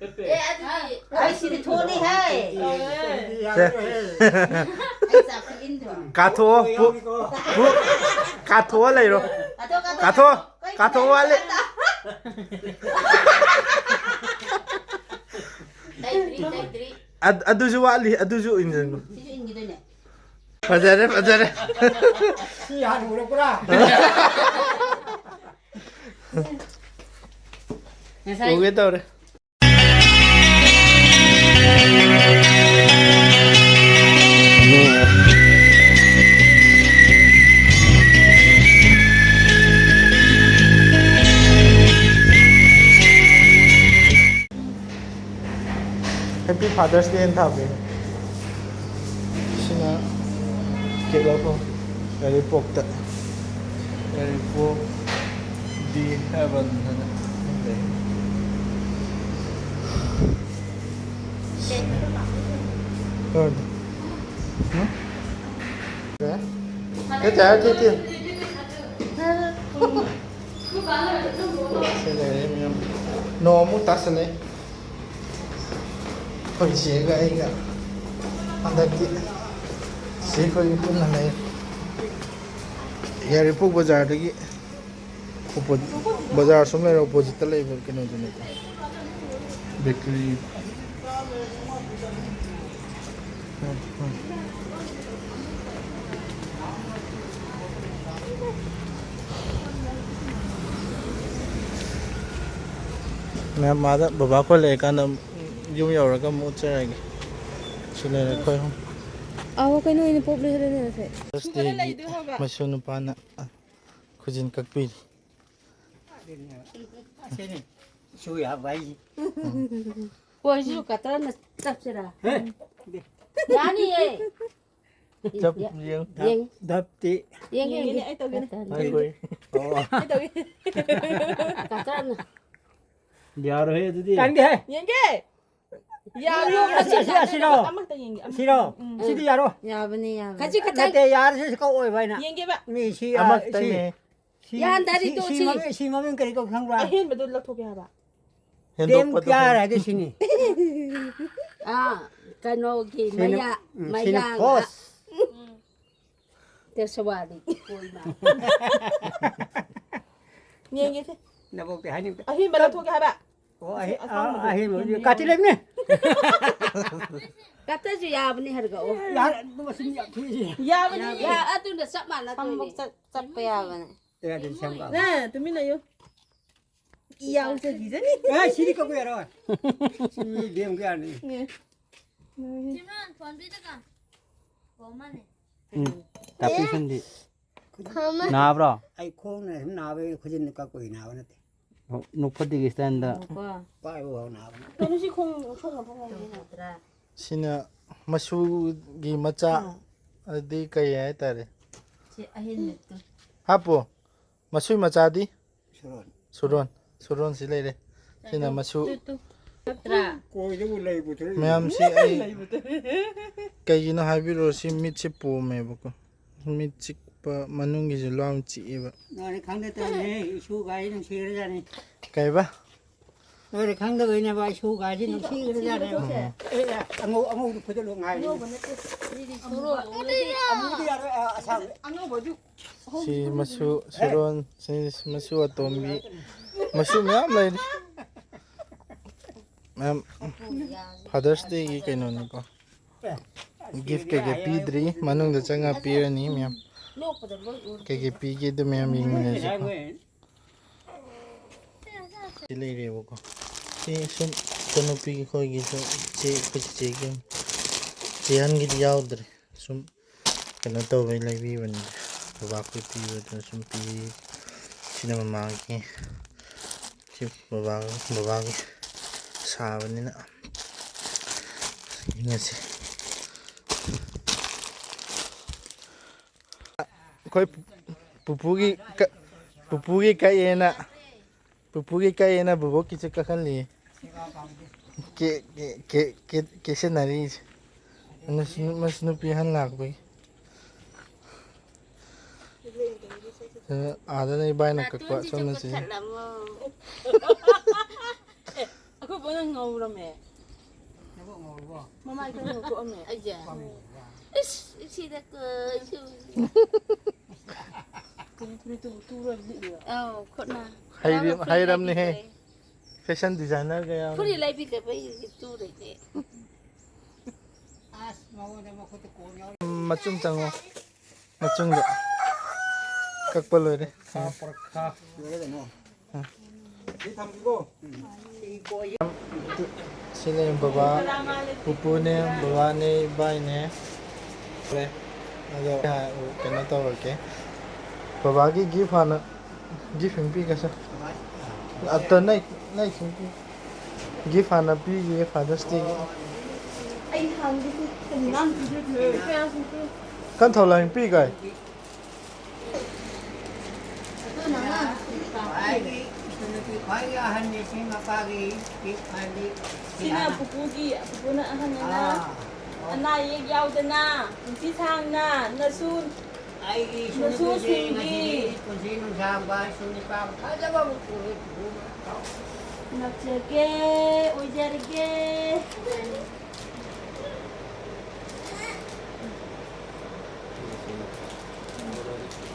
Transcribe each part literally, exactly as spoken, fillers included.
ꯑꯦ, ꯑꯗꯨꯗꯤ ꯑꯩ ꯁꯤꯗꯤ ꯊꯣꯛꯑꯅꯤ ꯍꯥꯏ꯫ ꯁꯦ꯫ ꯑꯩ ꯆꯥꯛꯁꯤ ꯏꯟꯗ꯭ꯔꯣ? ꯀꯥꯊꯣꯛꯑꯣ, ꯄꯨ-, ꯄꯨ-, ꯀꯥꯊꯣꯛꯑ ꯂꯩꯔꯣ꯫ ꯀꯥꯊꯣꯛ, ꯀꯥꯊꯣꯛ꯫ ꯀꯥꯊꯣꯛꯑꯣ, ꯀꯥꯊꯣꯛꯑꯣ, ꯋꯥꯠꯂꯤ꯫ ꯂꯩꯇ꯭ꯔꯤ, ꯂꯩꯇ꯭ꯔꯤ꯫ ꯑꯗ-, ꯑꯗꯨꯁꯨ ꯋꯥꯠꯂꯤ, ꯑꯗꯨꯁꯨ ꯏꯟꯖꯟꯈꯣ꯫ ꯁꯤꯁꯨ ꯏꯟꯈꯤꯗꯣꯏꯅꯦ꯫ ꯐꯖꯔꯦ, ꯐꯖꯔꯦ꯫ ꯁꯤ ꯍꯥꯟꯅ ꯎꯔꯛꯄ꯭ꯔꯥ? ꯉꯁꯥꯏ ꯎꯒꯦ ꯇꯧꯔꯦ꯫ Happy Father's Day ꯅ ꯊꯥꯕꯤꯌꯨ꯫ ꯁꯤꯅ ꯀꯦꯛ ꯂꯧꯐꯝ꯫ ꯌꯥꯏꯔꯤꯄꯣꯛꯇ꯫ ꯌꯥꯏꯔꯤꯄꯣꯛ ꯗꯤ ꯍꯦꯕꯟ ꯍꯥꯏꯅ ꯂꯩ꯫ ꯀꯔꯤ? ꯍꯨꯝ? ꯀꯩ? ꯀꯩ ꯇꯥꯔꯦ? ꯇꯦ, ꯇꯦ꯫ ꯁꯤ ꯂꯩꯔꯦ ꯃꯌꯥꯝ꯫ ꯅꯣꯡꯃꯨꯛ ꯇꯥꯁꯜꯂꯦ꯫ ꯑꯩꯈꯣꯏ ꯆꯦꯒ ꯑꯩꯒ ꯍꯟꯗꯛꯇꯤ ꯆꯦ ꯑꯩꯈꯣꯏꯒꯤ ꯄꯨꯟꯅ ꯂꯩ꯫ ꯌꯥꯏꯔꯤꯄꯣꯛ ꯕꯖꯥꯔꯗꯒꯤ ꯑꯣꯄꯣꯖꯤꯠ, ꯕꯖꯥꯔ ꯁꯨꯝ ꯂꯩꯔ ꯑꯣꯄꯣꯖꯤꯠꯇ ꯂꯩꯕ ꯀꯩꯅꯣꯗꯨꯅꯤꯀꯣ꯫ ꯕꯦꯀꯔꯤ꯫ ꯃꯌꯥꯝ ꯑꯥꯗ ꯕꯕꯥ ꯈꯣꯏ ꯂꯩꯔꯀꯥꯟꯗ ꯌꯨꯝ ꯌꯧꯔꯒ ꯑꯃꯨꯛ ꯎꯠꯆꯔꯒꯦ꯫ ꯁꯤ ꯂꯩꯔꯦ ꯑꯩꯈꯣꯏ ꯑꯍꯨꯝ꯫ ꯑꯧ, ꯀꯩꯅꯣ ꯑꯣꯏꯅ ꯄꯣꯞ ꯂꯩꯍꯜꯂꯦꯅꯦ ꯉꯁꯥꯏ꯫ ꯃꯁꯨ ꯅꯨꯄꯥꯅ ꯈꯨꯖꯤꯟ ꯀꯛꯄꯤꯔꯤ꯫ ꯑꯁꯤꯅꯤ꯫ ꯁꯨ ꯌꯥꯕ ꯍꯥꯏꯁꯦ꯫ ꯀꯣꯏꯁꯤꯁꯨ ꯀꯇꯔꯅ ꯆꯞꯁꯤꯔꯥ? ꯍꯦ? ꯌꯥꯅꯤꯌꯦ꯫ ꯆꯞ ꯌꯦꯡ꯫ ꯌꯦꯡ꯫ ꯗꯞꯇꯤ꯫ ꯌꯦꯡꯒꯦ, ꯌꯦꯡꯒꯦꯅꯦ, ꯌꯦꯡꯒꯦ꯫ ꯑꯩ ꯇꯧꯒꯦꯅꯦ꯫ ꯀꯇꯔꯅ꯫ ꯍꯣꯏ, ꯍꯣꯏ꯫ ꯑꯣ꯫ ꯑꯩ ꯇꯧꯒꯦ꯫ ꯀꯇꯔꯅ꯫ ꯌꯥꯔꯣꯏꯍꯦ ꯑꯗꯨꯗꯤ꯫ ꯇꯥꯅꯤꯡꯗꯦꯍꯦ꯫ ꯌꯦꯡꯒꯦ꯫ ꯌꯥꯔꯣꯏ꯫ ꯑꯁꯤ, ꯑꯁꯤ, ꯑꯁꯤꯔꯣ? ꯑꯃꯈꯛꯇ ꯌꯦꯡꯒꯦ, ꯑꯃꯈꯛꯇ ꯁꯤꯔꯣ? ꯌꯦꯡꯒꯦ꯫ ꯎꯝ꯫ ꯁꯤꯗꯤ ꯌꯥꯔꯣ? ꯌꯥꯕꯅꯤ, ꯌꯥꯕꯅꯤ꯫ ꯈꯖꯤꯛ ꯈꯛꯇꯪ꯫ ꯅꯠꯇꯦ, ꯌꯥꯔꯁꯨ ꯁꯤ ꯀꯛꯑꯣꯏꯕ ꯑꯩꯅ꯫ ꯌꯦꯡꯒꯦꯕ꯫ ꯃꯤ ꯁꯤ, ꯑ, ꯑꯃꯈꯛꯇꯪꯅꯦ꯫ ꯁꯤ, ꯌꯥꯍꯟꯗꯔꯤ ꯁꯤ, ꯇꯣꯛꯁꯤ꯫ ꯁꯤ ꯃꯃꯤꯡ, ꯁꯤ ꯃꯃꯤꯡ ꯀꯔꯤ ꯀꯧ ꯈꯪꯕ꯭ꯔꯥ? ꯑꯍꯦꯟꯕꯗꯣ ꯂꯧꯊꯣꯛꯀꯦ ꯍꯥꯏꯕ꯫ ꯗꯦꯝ ꯍꯦꯟꯗꯣꯛꯄꯗꯣ ꯀꯌꯥꯔ ꯍꯥꯏꯗꯤ ꯁꯤꯅꯤ꯫ ꯑꯥ, ꯀꯩꯅꯣꯒꯤ ꯁꯤꯅ, ꯃꯌꯥ-, ꯎꯝ, ꯁꯤꯅ ꯃꯌꯥꯡ ꯐꯣꯁ꯫ ꯇꯦꯁꯋꯥꯗꯤ ꯀꯣꯏꯃ꯫ ꯌꯦꯡꯒꯦꯁꯦ꯫ ꯅꯕꯣꯛꯇꯤ ꯍꯥꯏꯅꯤꯡꯗꯦ꯫ ꯑꯍꯦꯟꯕ ꯂꯧꯊꯣꯛꯀꯦ ꯍꯥꯏꯕ꯫ ꯑꯣ, ꯑꯍꯦ-, ꯑꯁꯤ ꯑꯁꯥꯡꯕꯗꯣ꯫ ꯑꯍꯦꯟꯕ ꯀꯥꯇꯤ ꯂꯩꯕꯅꯦ꯫ ꯀꯠꯇ꯭ꯔꯁꯨ ꯌꯥꯕꯅꯤ ꯍꯥꯏꯔꯒ, ꯑꯣ꯫ ꯌꯥꯔꯦ, ꯑꯗꯨ ꯃꯁꯤꯡ ꯌꯥꯝ ꯊꯤꯔꯤꯁꯦ꯫ ꯌꯥꯕꯅꯤ꯫ ꯌꯥ-, ꯑꯗꯨꯅ ꯆꯞ ꯃꯥꯟꯅꯗꯣꯏꯅꯤ꯫ ꯁꯝꯕꯣꯛ ꯆꯠ-, ꯆꯠꯄ ꯌꯥꯕꯅꯤ꯫ ꯑꯦ, ꯑꯗꯨꯗꯤ ꯁꯦꯝ ꯀꯥꯎ꯫ ꯅꯦ, ꯇꯨꯃꯤꯟ ꯂꯩꯌꯨ꯫ ꯏ ꯌꯥꯎꯖꯈꯤꯖꯅꯤ꯫ ꯑꯦ, ꯁꯤꯗꯤ ꯀꯛꯄ ꯌꯥꯔꯣꯏ꯫ ꯁꯤ ꯃꯤ ꯕꯦꯝꯒꯤ ꯌꯥꯔꯅꯤ꯫ ꯅꯦ꯫ ꯁꯤꯃꯔꯟ, ꯐꯣꯟ ꯄꯤꯗꯀ꯫ ꯀꯣꯃꯅꯦ꯫ ꯎꯝ, ꯇꯥꯛꯄꯤꯁꯟꯗꯤ꯫ ꯐꯃ-, ꯅꯥꯕ꯭ꯔꯣ? ꯑꯩ ꯈꯣꯡꯅ ꯁꯨꯝ ꯅꯥꯕꯒꯤ ꯈꯨꯖꯤꯟꯗ ꯀꯛꯄꯒꯤ ꯅꯥꯕ ꯅꯠꯇꯦ꯫ ꯑꯣ, ꯅꯣꯛꯐꯗꯦꯒꯤ ꯏꯁꯇꯥꯏꯜꯗ꯫ ꯄꯥꯏꯕ ꯐꯥꯎ ꯅꯥꯕ ꯅꯠꯇꯦ꯫ ꯀꯩꯅꯣ ꯁꯤ ꯈꯣꯡ ꯁꯣꯛꯅ ꯐꯣꯡ ꯉꯝꯗꯦꯅ꯫ ꯁꯤꯅ ꯃꯁꯨꯒꯤ ꯃꯆꯥ, ꯑꯥ꯫ ꯑꯗꯨꯗꯤ ꯀꯩ ꯍꯥꯏꯇꯥꯔꯦ? ꯁꯤ ꯑꯍꯦꯟꯕꯗꯣ꯫ ꯍꯥꯞꯄꯣ꯫ ꯃꯁꯨꯏ ꯃꯆꯥꯗꯤ? ꯁꯨꯔꯣꯟ꯫ ꯁꯨꯔꯣꯟ꯫ ꯁꯨꯔꯣꯟꯁꯤ ꯂꯩꯔꯦ꯫ ꯁꯤꯅ ꯃꯁꯨ꯫ Two, two. ꯅꯠꯇ꯭ꯔꯥ? ꯀꯣꯏꯗꯕꯨ ꯂꯩꯕꯨ ꯊꯣꯛꯏ꯫ ꯃꯌꯥꯝꯁꯤ ꯑꯩ ꯂꯩꯕꯨ ꯊꯣꯛꯏ꯫ ꯀꯩꯒꯤꯅꯣ ꯍꯥꯏꯕꯤꯔꯣ, ꯁꯤ ꯃꯤꯠꯁꯦ ꯄꯣꯝꯃꯦꯕꯀꯣ꯫ ꯃꯤꯠ ꯆꯤꯛꯄ, ꯃꯅꯨꯡꯒꯤꯁꯨ ꯂꯥꯎꯅ ꯆꯤꯛꯑꯦꯕ꯫ ꯅꯣꯏꯅ ꯈꯪꯗ ꯇꯧꯔꯤꯅꯦ, ꯏꯁꯨ ꯒꯥꯔꯤ ꯅꯨꯡꯁꯤꯈ꯭ꯔꯖꯥꯠꯅꯤ꯫ ꯀꯩꯕ? ꯅꯣꯏꯅ ꯈꯪꯗꯕꯩꯅꯦꯕ, ꯏꯁꯨ ꯒꯥꯔꯤ ꯅꯨꯡꯁꯤꯈ꯭ꯔꯖꯥꯠꯅꯦꯕ꯫ ꯎꯝ꯫ ꯑꯦ, ꯑꯦ, ꯑꯉꯧ-, ꯑꯉꯧꯕꯗꯨ ꯐꯨꯗꯠꯂꯣ ꯉꯥꯏꯔꯤ꯫ ꯑꯉꯧꯕ ꯅꯠꯇꯦ꯫ ꯁꯤꯗꯤ ꯁꯨꯔꯣ꯫ ꯑꯃꯨꯕꯗꯤ ꯌꯥꯔꯣꯏ, ꯑ, ꯑꯁꯥꯡꯕ꯫ ꯑꯉꯧꯕꯗꯨ꯫ ꯁꯤ ꯃꯁꯨ ꯁꯨꯔꯣꯟ, ꯁꯤ ꯃꯁꯨ ꯑꯇꯣꯝꯕꯤ, ꯃꯁꯨ ꯃꯌꯥꯝ ꯂꯩꯔꯤ꯫ ꯃꯌꯥꯝ Father's Dayꯒꯤ ꯀꯩꯅꯣꯅꯤꯀꯣ꯫ Gift ꯀꯩꯀꯩ ꯄꯤꯗ꯭ꯔꯤ, ꯃꯅꯨꯡꯗ ꯆꯪꯉ ꯄꯤꯔꯅꯤ ꯃꯌꯥꯝ꯫ ꯀꯩꯀꯩ ꯄꯤꯒꯦ ꯑꯗꯨ ꯃꯌꯥꯝ ꯌꯦꯡꯃꯤꯟꯅꯁꯤꯀꯣ꯫ ꯁꯤ ꯂꯩꯔꯦꯕꯀꯣ꯫ ꯁꯤ ꯁꯨꯝ ꯏꯆꯟꯅꯨꯄꯤꯒꯤ ꯑꯩꯈꯣꯏꯒꯤꯁꯨ ꯏꯆꯦ, ꯑꯩꯈꯣꯏ ꯆꯤꯆꯦꯒꯤ ꯆꯦꯍꯟꯒꯤꯗꯤ ꯌꯥꯎꯗ꯭ꯔꯦ꯫ ꯁꯨꯝ ꯀꯩꯅꯣ ꯇꯧꯕꯩ ꯂꯩꯕꯤꯕꯅꯤꯗ꯫ ꯕꯕꯥ ꯑꯩꯈꯣꯏ ꯄꯤꯕꯗ ꯁꯨꯝ ꯄꯤ꯫ ꯁꯤꯅ ꯃꯃꯥꯒꯤ꯫ ꯁꯤ ꯕꯕꯥ, ꯕꯕꯥꯒꯤ ꯁꯥꯕꯅꯤꯅ꯫ ꯌꯦꯡꯉꯁꯤ꯫ ꯑꯩꯈꯣꯏ ꯄꯨ-, ꯄꯨꯄꯨꯒꯤ ꯀ-, ꯄꯨꯄꯨꯒꯤ ꯀꯛꯑꯦꯅ, ꯄꯨꯄꯨꯒꯤ ꯀꯛꯑꯦꯅ ꯕꯨꯕꯣꯛꯀꯤꯁꯨ ꯀꯛꯍꯜꯂꯤ꯫ ꯀꯦ-, ꯀꯦ-, ꯀꯦ-, ꯀꯦ-, ꯀꯦꯁꯟꯅꯔꯤꯁꯦ꯫ ꯃꯁꯤ ꯅꯨ-, ꯃꯁꯤ ꯅꯨꯄꯤ ꯑꯍꯟ ꯂꯥꯛꯄꯒꯤ꯫ ꯑ, ꯑꯥꯗꯅ ꯏꯕꯥꯏꯅ ꯀꯛꯄ, ꯅꯥꯇꯣꯟꯁꯤꯁꯨ ꯁꯣꯝꯅ ꯆꯦ꯫ ꯀꯛꯊꯠꯂꯝꯃꯣ꯫ ꯑꯦ, ꯑꯩꯈꯣꯏ ꯕꯣꯛꯅ ꯉꯧꯔꯝꯃꯦ꯫ ꯅꯕꯣꯛ ꯉꯧꯔꯕꯣ? ꯃꯃꯥꯏ ꯈꯔ ꯉꯧꯊꯣꯛꯑꯝꯃꯦ꯫ ꯑꯩꯁꯦ? ꯄꯥꯝꯃꯨꯕ꯭ꯔꯥ? ꯏꯁ, ꯁꯤꯗ ꯀꯩꯁꯨ꯫ ꯀꯩꯅꯣ ꯐꯨꯔꯤꯠꯇꯨꯕꯨ ꯇꯨꯔ ꯂꯤꯠꯂꯤꯔꯣ? ꯑꯧ, ꯈꯨꯠꯅ꯫ ꯍꯩꯔꯦ-, ꯌꯥꯎꯔꯣ, ꯐꯨꯔꯤꯠ ꯍꯩꯔꯝꯅꯦꯍꯦ꯫ ꯂꯩꯕꯤꯈ꯭ꯔꯦ꯫ Fashion designer ꯒ ꯌꯥꯎꯔꯦ꯫ ꯐꯨꯔꯤꯠ ꯂꯩꯕꯤꯈ꯭ꯔꯦ, ꯑꯩ ꯇꯨꯔꯤꯅꯦ꯫ ꯑꯁ, ꯃꯉꯣꯟꯗ ꯃꯈꯨꯠꯇ ꯀꯣꯟ ꯌꯥꯎꯔꯤ꯫ ꯃꯆꯨꯝ ꯆꯪꯉꯣ꯫ ꯃꯆꯨꯝꯗ ꯀꯛꯄ ꯂꯣꯏꯔꯦ꯫ ꯄꯔꯈꯥ, ꯄꯔꯈꯥ꯫ ꯂꯣꯏꯔꯦ ꯀꯩꯅꯣ? ꯎꯝ꯫ ꯁꯤ ꯊꯝꯁꯤꯀꯣ꯫ ꯁꯤꯅꯦ ꯕꯕꯥ, ꯄꯨꯄꯨꯅꯦ, ꯕꯕꯥꯅꯦ, ꯏꯕꯥꯏꯅꯦ꯫ ꯂꯦ꯫ ꯑꯗꯣ ꯀꯩꯅꯣ ꯇꯧꯔꯒꯦ꯫ ꯕꯕꯥꯒꯤ gift ꯍꯥꯟꯅ, gift ꯑꯃ ꯄꯤꯒꯁꯦ꯫ ꯑꯇ ꯅꯩ, ꯅꯩ ꯁꯨꯝ ꯄꯤ꯫ Gift ꯍꯥꯟꯅ ꯄꯤꯒꯦ Father's Day ꯒꯤ꯫ ꯑꯩ ꯍꯥꯟꯅꯗꯤ ꯀꯩꯅꯣ ꯌꯥꯝ ꯄꯤꯖꯗꯦ꯫ ꯀꯟ ꯊꯧ ꯂꯥꯏꯟ ꯄꯤ ꯀꯥꯏ꯫ ꯑꯗꯨ ꯅꯪꯅ ꯈ꯭ꯋꯥꯏꯒꯤ, ꯏꯆꯟꯅꯨꯄꯤ ꯈ꯭ꯋꯥꯏꯒꯤ ꯑꯍꯟꯅꯤ, ꯁꯤ ꯃꯄꯥꯒꯤ gift ꯍꯥꯏꯗꯤ ꯁꯤꯅ ꯄꯨꯄꯨꯒꯤ, ꯄꯨꯄꯨꯅ ꯑꯍꯟꯅꯤꯅ꯫ ꯑꯥ꯫ ꯑꯅꯥ ꯑꯌꯦꯛ ꯌꯥꯎꯗꯅ, ꯄꯨꯟꯁꯤ ꯁꯥꯡꯅ, ꯅꯁꯨ ꯑꯩꯒꯤ ꯅꯁꯨ ꯏꯆꯟꯅꯨꯄꯤꯁꯦ ꯁꯤꯡꯒꯤ꯫ ꯉꯁꯤꯗꯤ ꯄꯨꯟꯁꯤ ꯅꯨꯡꯁꯥꯡꯕ, ꯏꯁꯨ ꯅꯨꯄꯥ ꯐꯖꯕ ꯑꯃ ꯄꯨꯔꯦ꯫ ꯂꯥꯛꯆꯒꯦ, ꯑꯣꯏꯖꯔꯒꯦ꯫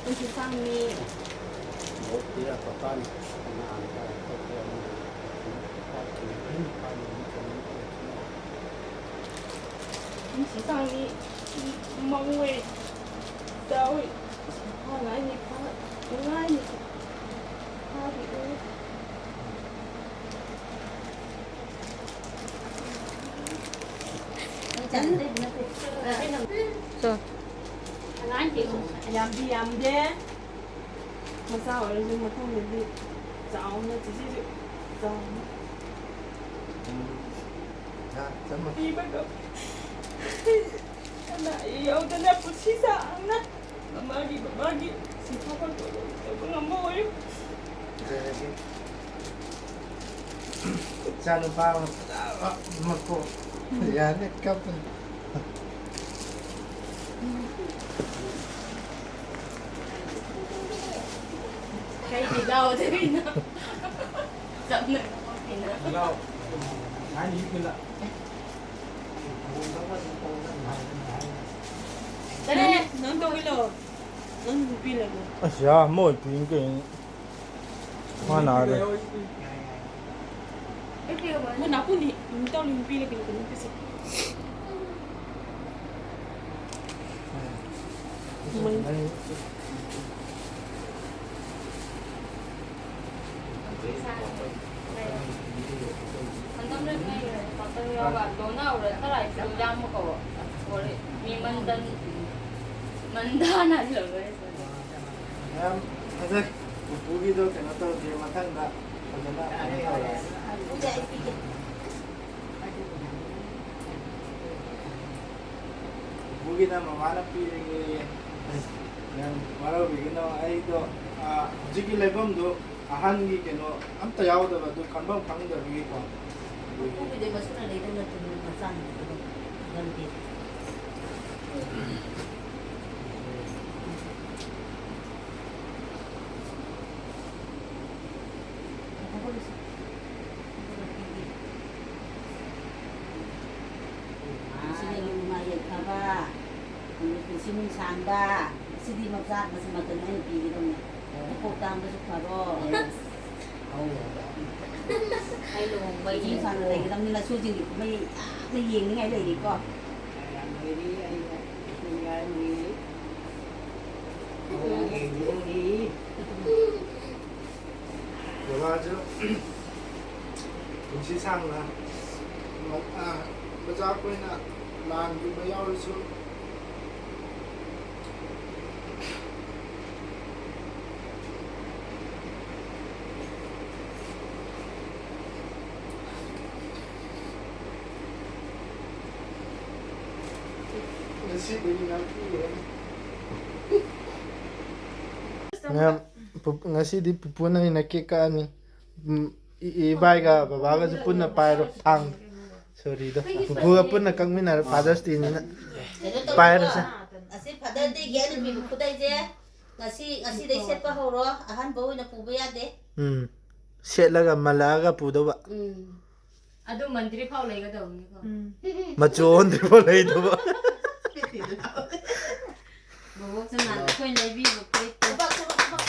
ꯄꯨꯟꯁꯤ ꯁꯥꯡꯅꯤ꯫ ꯄꯨꯟꯁꯤ ꯁꯥꯡꯅꯤ꯫ ꯃꯧ ꯑꯣꯏ꯫ ꯆꯥꯎꯏ꯫ ꯍꯥꯟꯅ ꯑꯩꯅ ꯈꯔ ꯅꯨꯡꯉꯥꯏꯅꯤ꯫ ꯐꯥꯈꯤꯗꯣꯏꯅꯤ꯫ ꯆꯣ꯫ ꯑꯉꯥꯡꯁꯤꯡ ꯌꯥꯝꯗꯤ ꯌꯥꯝꯗꯦ꯫ ꯃꯆꯥ ꯑꯣꯏꯔꯁꯨ ꯃꯊꯪꯗꯗꯤ ꯆꯥꯎꯅ ꯆꯤꯆꯦꯁꯨ ꯆꯥꯎꯅ꯫ ꯎꯝ꯫ ꯌꯥ, ꯆꯠꯂꯣ꯫ ꯄꯤꯕꯗꯣ ꯑꯅꯥ ꯑꯌꯦꯛ ꯌꯥꯎꯗꯅ ꯄꯨꯟꯁꯤ ꯁꯥꯡꯅ ꯃꯃꯥꯒꯤ ꯕꯕꯥꯒꯤ ꯁꯤꯟꯊꯥ ꯄꯥꯡꯊꯣꯛ ꯇꯧꯕ ꯉꯝꯕ ꯑꯣꯏꯌꯨ꯫ ꯐꯖꯔꯒꯦ꯫ ꯏꯆꯥꯅꯨꯄꯥ ꯑꯃ ꯐꯖꯕ ꯑꯃ ꯀꯣ꯫ ꯌꯥꯅꯤ, ꯀꯞꯄꯅꯤ꯫ ꯀꯩꯒꯤ ꯂꯥꯎꯗꯣꯏꯅꯣ? ꯆꯞꯅ ꯅꯣꯛꯏꯅ꯫ ꯂꯥꯎ꯫ ꯅꯪ, ꯅꯪ ꯇꯧꯕꯤꯂꯣ꯫ ꯅꯪ ꯅꯨꯄꯤ ꯂꯩꯕ꯭ꯔꯣ? ꯑꯁ, ꯌꯥ, ꯃꯣꯏ ꯄꯨꯏꯅ ꯀꯩꯅꯣ? ꯃꯥꯅ ꯍꯥꯏꯔꯦ꯫ ꯃꯣꯏ ꯅꯥꯄꯨꯅꯤ, ꯅꯨꯃꯤꯠ ꯇꯧꯅꯤ ꯅꯨꯄꯤ ꯂꯩ ꯀꯩꯅꯣ, ꯀꯩꯅꯣ ꯅꯨꯄꯤꯁꯦ꯫ ꯃꯣꯏ ꯍꯟꯗꯛ ꯅꯣꯏ ꯄꯥꯛꯇꯝ ꯌꯥꯎꯕ ꯂꯣꯟꯅ ꯍꯧꯔ ꯊꯔꯥꯏꯁꯨ ꯌꯥꯝꯕ ꯀꯧꯔꯣ꯫ ꯃꯤ ꯃꯟꯗꯟ, ꯃꯟꯗꯥꯅ ꯍꯥꯏꯁꯤꯜꯂꯛꯂꯣꯏꯔꯦ꯫ ꯃꯌꯥꯝ ꯐꯖꯩ꯫ ꯄꯨꯄꯨꯒꯤꯗꯣ ꯀꯩꯅꯣ ꯇꯧꯗꯦ, ꯃꯊꯪꯗ ꯐꯖꯅ ꯀꯩꯅꯣ ꯇꯧꯔꯁꯤ꯫ ꯄꯨꯄꯨꯒꯤꯅ ꯃꯃꯥꯅ ꯄꯤꯔꯒꯦ꯫ ꯌꯥꯝ ꯋꯥꯔꯧꯕꯤꯒꯅꯨ꯫ ꯑꯩꯗꯣ, ꯑꯥ, ꯍꯧꯖꯤꯛꯀꯤ ꯂꯩꯐꯝꯗꯣ ꯑꯍꯟꯒꯤ ꯀꯩꯅꯣ ꯑꯝꯇ ꯌꯥꯎꯗꯕ, ꯑꯗꯨ ꯈꯟꯐꯝ ꯈꯪꯗꯕꯒꯤꯀꯣ꯫ ꯃꯄꯨꯒꯤꯗꯤ ꯃꯁꯨꯅ ꯂꯩꯗꯧ ꯅꯠꯇꯦ, ꯃꯆꯥꯅꯤ ꯑꯗꯨꯝ ꯈꯟꯕꯤ꯫ ꯁꯤꯅ ꯅꯨꯡꯉꯥꯏ ꯌꯥꯏꯐꯕ, ꯄꯨꯟꯁꯤ ꯅꯨꯡꯁꯥꯡꯕ, ꯁꯤꯗꯤ ꯃꯆꯥ ꯃꯆꯥ ꯃꯇꯝ ꯑꯩꯅ ꯄꯤꯒꯗꯧꯅꯦ꯫ ꯃꯀꯣꯛ ꯇꯥꯡꯕꯁꯨ ꯐꯔꯣ꯫ ꯑꯩ ꯂꯨꯍꯣꯡꯕꯒꯤ ꯄꯨꯟꯁꯤ ꯅꯨꯡꯁꯥꯡꯅ ꯂꯩꯒꯗꯕꯅꯤ꯫ ꯅꯁꯨꯁꯤꯡꯒꯤ ꯀꯨꯝꯍꯩ ꯌꯥꯝꯅ ꯌꯦꯡꯅꯤꯡꯉꯥꯏ ꯂꯩꯔꯤꯀꯣ꯫ ꯌꯥꯝ ꯂꯩꯔꯤ, ꯑꯩ ꯌꯦꯡꯒꯗꯧꯔꯤ꯫ ꯕꯕꯥꯁꯨ ꯄꯨꯟꯁꯤ ꯁꯥꯡꯅ, ꯑ, ꯃꯆꯥ ꯑꯩꯈꯣꯏꯅ ꯂꯥꯟꯒꯨꯝꯕ ꯌꯥꯎꯔꯁꯨ, ꯉꯁꯤꯗꯒꯤ ꯉꯥꯛꯄꯤꯔꯦ꯫ ꯃꯌꯥꯝ, ꯄꯨ-, ꯉꯁꯤꯗꯤ ꯄꯨꯄꯨꯅ ꯑꯩꯅ ꯀꯦꯛ ꯀꯛꯑꯅꯤ꯫ ꯎꯝ, ꯏ-, ꯏꯕꯥꯏꯒ ꯕꯕꯥꯒꯁꯨ ꯄꯨꯟꯅ ꯄꯥꯏꯔꯣ ꯊꯥꯡ, ꯁꯣꯔꯤꯗꯣ꯫ ꯄꯨꯄꯨꯒ ꯄꯨꯟꯅ ꯀꯛꯃꯤꯟꯅꯔꯣ, Father's Day ꯅꯤꯅ꯫ ꯀꯩꯅꯣ ꯇꯧꯔꯣ꯫ ꯄꯥꯏꯔꯁꯦ꯫ ꯑꯁꯤ Father's Day ꯒꯤ ꯑꯩꯅ ꯄꯤꯕ ꯈꯨꯗꯩꯁꯦ ꯉꯁꯤ, ꯉꯁꯤꯗꯩ ꯁꯦꯠꯄ ꯍꯧꯔꯣ꯫ ꯑꯍꯟꯕ ꯑꯣꯏꯅ ꯄꯨꯕ ꯌꯥꯗꯦ꯫ ꯎꯝ꯫ ꯁꯦꯠꯂꯒ ꯃꯜꯂꯛꯑꯒ ꯄꯨꯗꯧꯕ꯫ ꯎꯝ꯫ ꯑꯗꯨ ꯃꯟꯇ꯭ꯔꯤ ꯐꯥꯎ ꯂꯩꯒꯗꯧꯕꯅꯤꯀꯣ꯫ ꯎꯝ꯫ ꯃꯆꯨ ꯑꯣꯟꯗ꯭ꯔꯤꯐꯥꯎ ꯂꯩꯗꯧꯕ꯫ ꯕꯣꯕꯣꯛꯁꯨ ꯅꯍꯥꯟ ꯑꯩꯈꯣꯏꯅ ꯂꯩꯕꯤꯕ ꯐꯨꯔꯤꯠꯇꯣ꯫ ꯊꯕꯛ, ꯊꯕꯛ, ꯊꯕꯛ,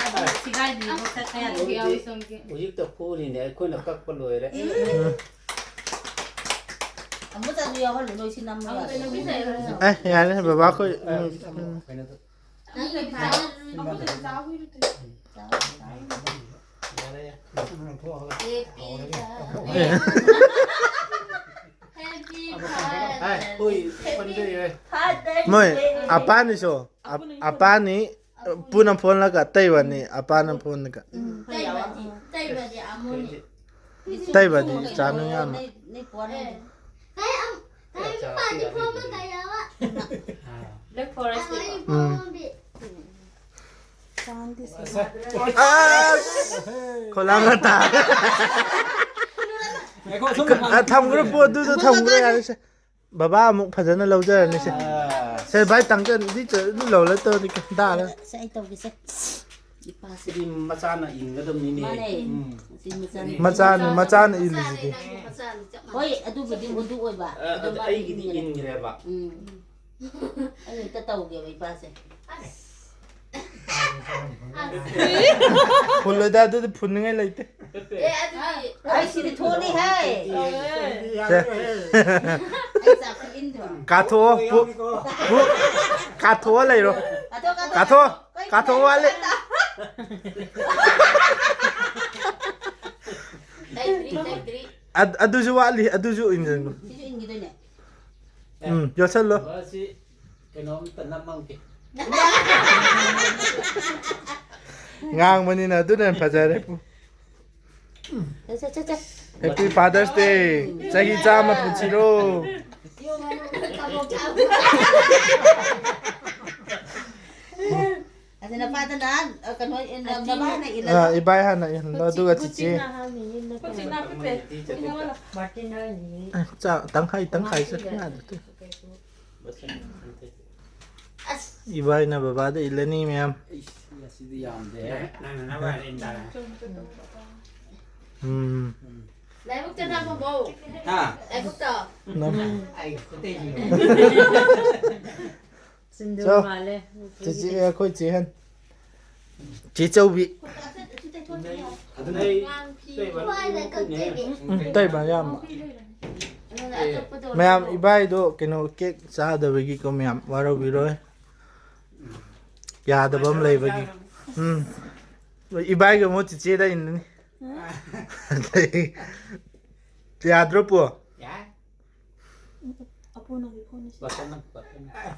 ꯊꯕꯛ꯫ ꯑꯗꯨ ꯁꯤꯒꯥꯏꯗ꯭ꯔꯤꯐꯥꯎ ꯆꯠꯄ ꯌꯥꯗꯦ꯫ ꯑꯃꯨꯛ ꯌꯥꯎꯏ ꯁꯣꯝꯒꯤ꯫ ꯍꯧꯖꯤꯛꯇ ꯐꯨꯔꯤꯅꯦ, ꯑꯩꯈꯣꯏꯅ ꯀꯛꯄ ꯂꯣꯏꯔꯦ꯫ ꯎꯝ꯫ ꯑꯃꯨꯛꯇꯁꯨ ꯌꯥꯎꯍꯜꯂꯨ, ꯅꯣꯏ ꯁꯤ ꯅꯝꯃꯨ ꯌꯥꯗꯦ꯫ ꯑꯦ, ꯌꯥꯔꯦ, ꯕꯕꯥ ꯑꯩꯈꯣꯏ, ꯎꯝ, ꯎꯝ꯫ ꯅꯪꯒꯤ ꯐꯥꯏꯅꯦꯜ꯫ ꯌꯥꯔꯦ, ꯌꯥꯔꯦ꯫ ꯍꯥꯏ, ꯍꯣꯏ, ꯄꯟꯖꯩ, ꯍꯥꯏ꯫ ꯃꯣꯏ ꯑꯄꯥꯅꯤꯁꯨ, ꯑꯞ-, ꯑꯄꯥꯅꯤ, ꯄꯨꯅ ꯐꯣꯟꯂꯒ ꯑꯇꯩ ꯋꯥꯅꯤ, ꯑꯄꯥꯅ ꯐꯣꯟꯂꯒ꯫ ꯎꯝ, ꯇꯩꯕꯗꯤ, ꯇꯩꯕꯗꯤ ꯑꯃꯨꯅꯤ꯫ ꯇꯩꯕꯗꯤ ꯆꯥꯅꯨ ꯌꯥꯝꯅ꯫ ꯅꯩ, ꯅꯩ ꯄꯣꯠꯅꯤ꯫ ꯑꯦ꯫ ꯇꯩ ꯑꯝ-, ꯇꯩ ꯑꯃꯗꯤ ꯐꯣꯟ ꯑꯃ ꯀꯩꯗꯧꯕ? Black Forest ꯑꯩ ꯅꯤꯀꯣ꯫ ꯎꯝ꯫ ꯐꯣꯟꯗꯤ꯫ ꯑꯁ! ꯈꯣꯂꯥꯡ ꯉꯇꯥ꯫ ꯉꯥꯏꯈꯣ, ꯁꯨꯝ ꯑ, ꯊꯝꯈ꯭ꯔꯣ, ꯄꯣꯠꯇꯨꯗ ꯊꯝꯈ꯭ꯔꯣ, ꯌꯥꯔꯦꯁꯦ꯫ ꯕꯕꯥ ꯑꯃꯨꯛ ꯐꯖꯅ ꯂꯧꯖꯔꯅꯤꯁꯦ꯫ ꯑꯥ꯫ ꯁꯦ, ꯚꯥꯏ, ꯇꯪꯖꯟ-, ꯁꯤ ꯆ-, ꯑꯗꯨ ꯂꯧꯔ ꯇꯧꯔꯗꯤ ꯀ-, ꯗꯥꯔ꯫ ꯁꯦ, ꯑꯩ ꯇꯧꯒꯦꯁꯦ꯫ ꯏꯄꯥꯁꯤꯗꯤ ꯃꯆꯥꯅ ꯏꯟꯒꯗꯕꯅꯤꯅꯦ꯫ ꯃꯥꯅꯦ꯫ ꯎꯝ꯫ ꯁꯤ ꯃꯆꯥꯅꯤ꯫ ꯃꯆꯥꯅꯤ, ꯃꯆꯥꯅ ꯏꯜꯂꯤꯁꯤꯗꯤ꯫ ꯃꯆꯥꯅꯤ, ꯅꯪꯒꯤ ꯃꯆꯥꯅꯤ ꯆꯞ ꯃꯥꯟꯅꯩ꯫ ꯍꯣꯏ, ꯑꯗꯨꯕꯨꯗꯤ ꯑꯗꯨ ꯑꯣꯏꯕ꯫ ꯑ, ꯑꯗꯨ ꯑꯗꯣ ꯃꯥꯅ ꯑꯩꯒꯤꯗꯤ ꯏꯟꯈ꯭ꯔꯦ꯫ ꯏꯟꯈ꯭ꯔꯦꯕ꯫ ꯎꯝ꯫ ꯑꯩ ꯍꯦꯛꯇ ꯇꯧꯒꯦꯕ ꯏꯄꯥꯁꯦ꯫ ꯑꯁ꯫ ꯐꯨꯜꯂꯣꯏꯗ, ꯑꯗꯨꯗꯤ ꯐꯨꯟꯅꯤꯡꯉꯥꯏ ꯂꯩꯇꯦ꯫ ꯑꯦ, ꯑꯗꯨꯗꯤ ꯑꯩ ꯁꯤꯗꯤ ꯊꯣꯛꯑꯅꯤ ꯍꯦ꯫ ꯁꯦ꯫ ꯑꯩ ꯆꯥꯛ ꯄꯤꯛꯏꯟꯗ꯭ꯔꯣ? ꯀꯥꯊꯣꯛꯑꯣ, ꯄꯨ-, ꯄꯨ-, ꯀꯥꯊꯣꯛꯑ ꯂꯩꯔꯣ꯫ ꯀꯥꯊꯣꯛ, ꯀꯥꯊꯣꯛ, ꯀꯥꯊꯣꯛꯑꯣ, ꯀꯥꯊꯣꯛꯑꯣ, ꯋꯥꯠꯂꯤ꯫ ꯂꯩꯇ꯭ꯔꯤ, ꯂꯩꯇ꯭ꯔꯤ꯫ ꯑꯗ-, ꯑꯗꯨꯁꯨ ꯋꯥꯠꯂꯤ, ꯑꯗꯨꯁꯨ ꯏꯟꯖꯟꯈ꯭ꯔꯣ꯫ ꯁꯤꯁꯨ ꯏꯟꯈꯤꯗꯣꯏꯅꯦ꯫ ꯎꯝ, ꯌꯣꯠꯁꯜꯂꯣ꯫ ꯕꯕꯥꯁꯤ ꯀꯩꯅꯣꯝꯇ ꯅꯝꯃꯝꯒꯦ꯫ ꯉꯥꯡꯕꯅꯤꯅ ꯑꯗꯨꯅ ꯍꯦꯟꯅ ꯐꯖꯔꯦ꯫ ꯆꯠ, ꯆꯠ, ꯆꯠ, ꯆꯠ꯫ Happy Father's Day꯫ ꯆꯍꯤ ꯆꯥꯝꯃ ꯄꯨꯟꯁꯤꯔꯣ꯫ ꯑꯗꯨ ꯅꯄꯥꯗ ꯅꯍꯥꯟ, ꯑ, ꯀꯩꯅꯣ, ꯑ, ꯅꯕꯥꯅ ꯏꯜꯂꯒ꯫ ꯑ, ꯏꯕꯥꯏ ꯍꯥꯟꯅ ꯏꯜꯍꯜꯂꯣ, ꯑꯗꯨꯒ ꯆꯤꯆꯦ꯫ ꯆꯥ-, ꯇꯪꯈꯥꯏ, ꯇꯪꯈꯥꯏ ꯆꯠꯄ ꯌꯥꯗ꯭ꯔꯦ꯫ ꯑꯁ꯫ ꯏꯕꯥꯏꯅ ꯕꯕꯥꯗ ꯏꯜꯂꯅꯤ ꯃꯌꯥꯝ꯫ ꯏꯁ, ꯉꯁꯤꯗꯤ ꯌꯥꯝꯗꯦ꯫ ꯅꯪꯅ ꯅꯕꯥꯅ ꯏꯟ ꯇꯥꯔꯦ꯫ ꯎꯝ꯫ ꯎꯝ꯫ ꯂꯥꯏꯕꯛꯇ ꯅꯝꯃꯕꯣ? ꯍꯥ? ꯂꯥꯏꯕꯛꯇ꯫ ꯅꯝ-, ꯑꯩ ꯈꯨꯠꯇꯩꯁꯤ꯫ ꯁꯤꯟꯗꯨꯔ ꯆꯣ꯫ ꯃꯥꯜꯂꯦ꯫ ꯆꯤꯆꯦ, ꯑꯩꯈꯣꯏ ꯆꯦ ꯍꯟ-, ꯆꯦ ꯆꯧꯕꯤ꯫ ꯑꯗꯨꯅ ꯑꯩ ꯎꯝ, ꯇꯩꯕ ꯌꯥꯝ꯫ ꯑꯗꯨꯅ ꯑꯇꯣꯞꯄꯗꯣ ꯃꯌꯥꯝ ꯂꯧꯔꯣ꯫ ꯏꯕꯥꯏꯗꯣ ꯀꯩꯅꯣ ꯀꯦꯛ ꯆꯥꯗꯕꯒꯤꯀꯣ ꯃꯌꯥꯝ ꯋꯥꯔꯧꯕꯤꯔꯣꯏ꯫ ꯌꯥꯗꯕ ꯑꯃ ꯂꯩꯕꯒꯤ꯫ ꯎꯝ꯫ ꯏꯕꯥꯏꯒ ꯑꯃꯨꯛ ꯆꯤꯆꯦꯗ ꯏꯟꯅꯅꯤ꯫ ꯌꯥꯗ꯭ꯔꯣ ꯄꯨ? ꯌꯥꯏ꯫ ꯑꯄꯨ ꯅꯪꯒꯤ ꯐꯣꯟ ꯑꯁꯤ꯫ ꯕꯇꯟ ꯅꯝ, ꯕꯇꯟ ꯅꯝ꯫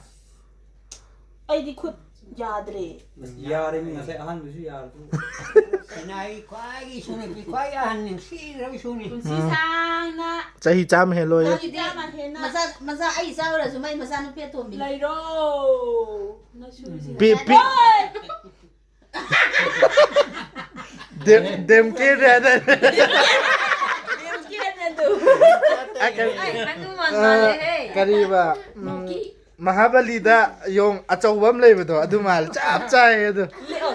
ꯑꯩꯗꯤ ꯈꯨꯠ ꯌꯥꯗ꯭ꯔꯦ꯫ ꯑꯁ, ꯌꯥꯔꯦ ꯃꯤ ꯉꯁꯥꯏ ꯑꯍꯥꯟꯕꯁꯨ ꯌꯥꯔꯗꯨꯕꯨ꯫ ꯁꯤꯅ ꯑꯩ ꯈ꯭ꯋꯥꯏꯒꯤ ꯏꯁꯨ ꯅꯨꯄꯤ ꯈ꯭ꯋꯥꯏ ꯑꯍꯟ ꯅꯨꯡꯁꯤꯔꯕ ꯏꯁꯨꯅꯤ꯫ ꯄꯨꯟꯁꯤ ꯎꯝ꯫ ꯁꯥꯡꯅ꯫ ꯆꯍꯤ ꯆꯥꯝꯃ ꯍꯦꯜꯂꯣꯌꯦ꯫ ꯅꯪꯒꯤꯗꯤ ꯃꯆꯥ, ꯃꯆꯥ ꯑꯩ ꯆꯥꯔꯨꯔꯁꯨ ꯃꯥꯏ ꯃꯆꯥꯅꯨꯄꯤ ꯑꯇꯣꯝꯕꯤ꯫ ꯂꯩꯔꯣ꯫ ꯅꯁꯨ ꯎꯝ꯫ ꯁꯤꯅ ꯄꯤ-, ꯄꯤ-, ꯍꯣꯏ! ꯗꯦꯝ-, ꯗꯦꯝ ꯀꯦ ꯔꯦꯗ꯫ ꯗꯦꯝ ꯀꯦ ꯔꯦꯗ꯫ ꯑ, ꯀꯔꯤ-, ꯑꯩ ꯍꯅꯨꯃꯥꯟ ꯑ, ꯃꯥꯜꯂꯦꯍꯦ꯫ ꯀꯔꯤꯕ? ꯎꯝ, ꯃꯣꯡꯀꯤ꯫ ꯃꯍꯥꯕꯂꯤꯗ ꯌꯣꯡ ꯑꯆꯧꯕ ꯑꯃ ꯂꯩꯕꯗꯣ, ꯑꯗꯨ ꯃꯥꯜꯂꯦ꯫ ꯆꯞ ꯆꯥꯏꯌꯦ ꯑꯗꯨ꯫ ꯂꯦꯛꯑꯣ꯫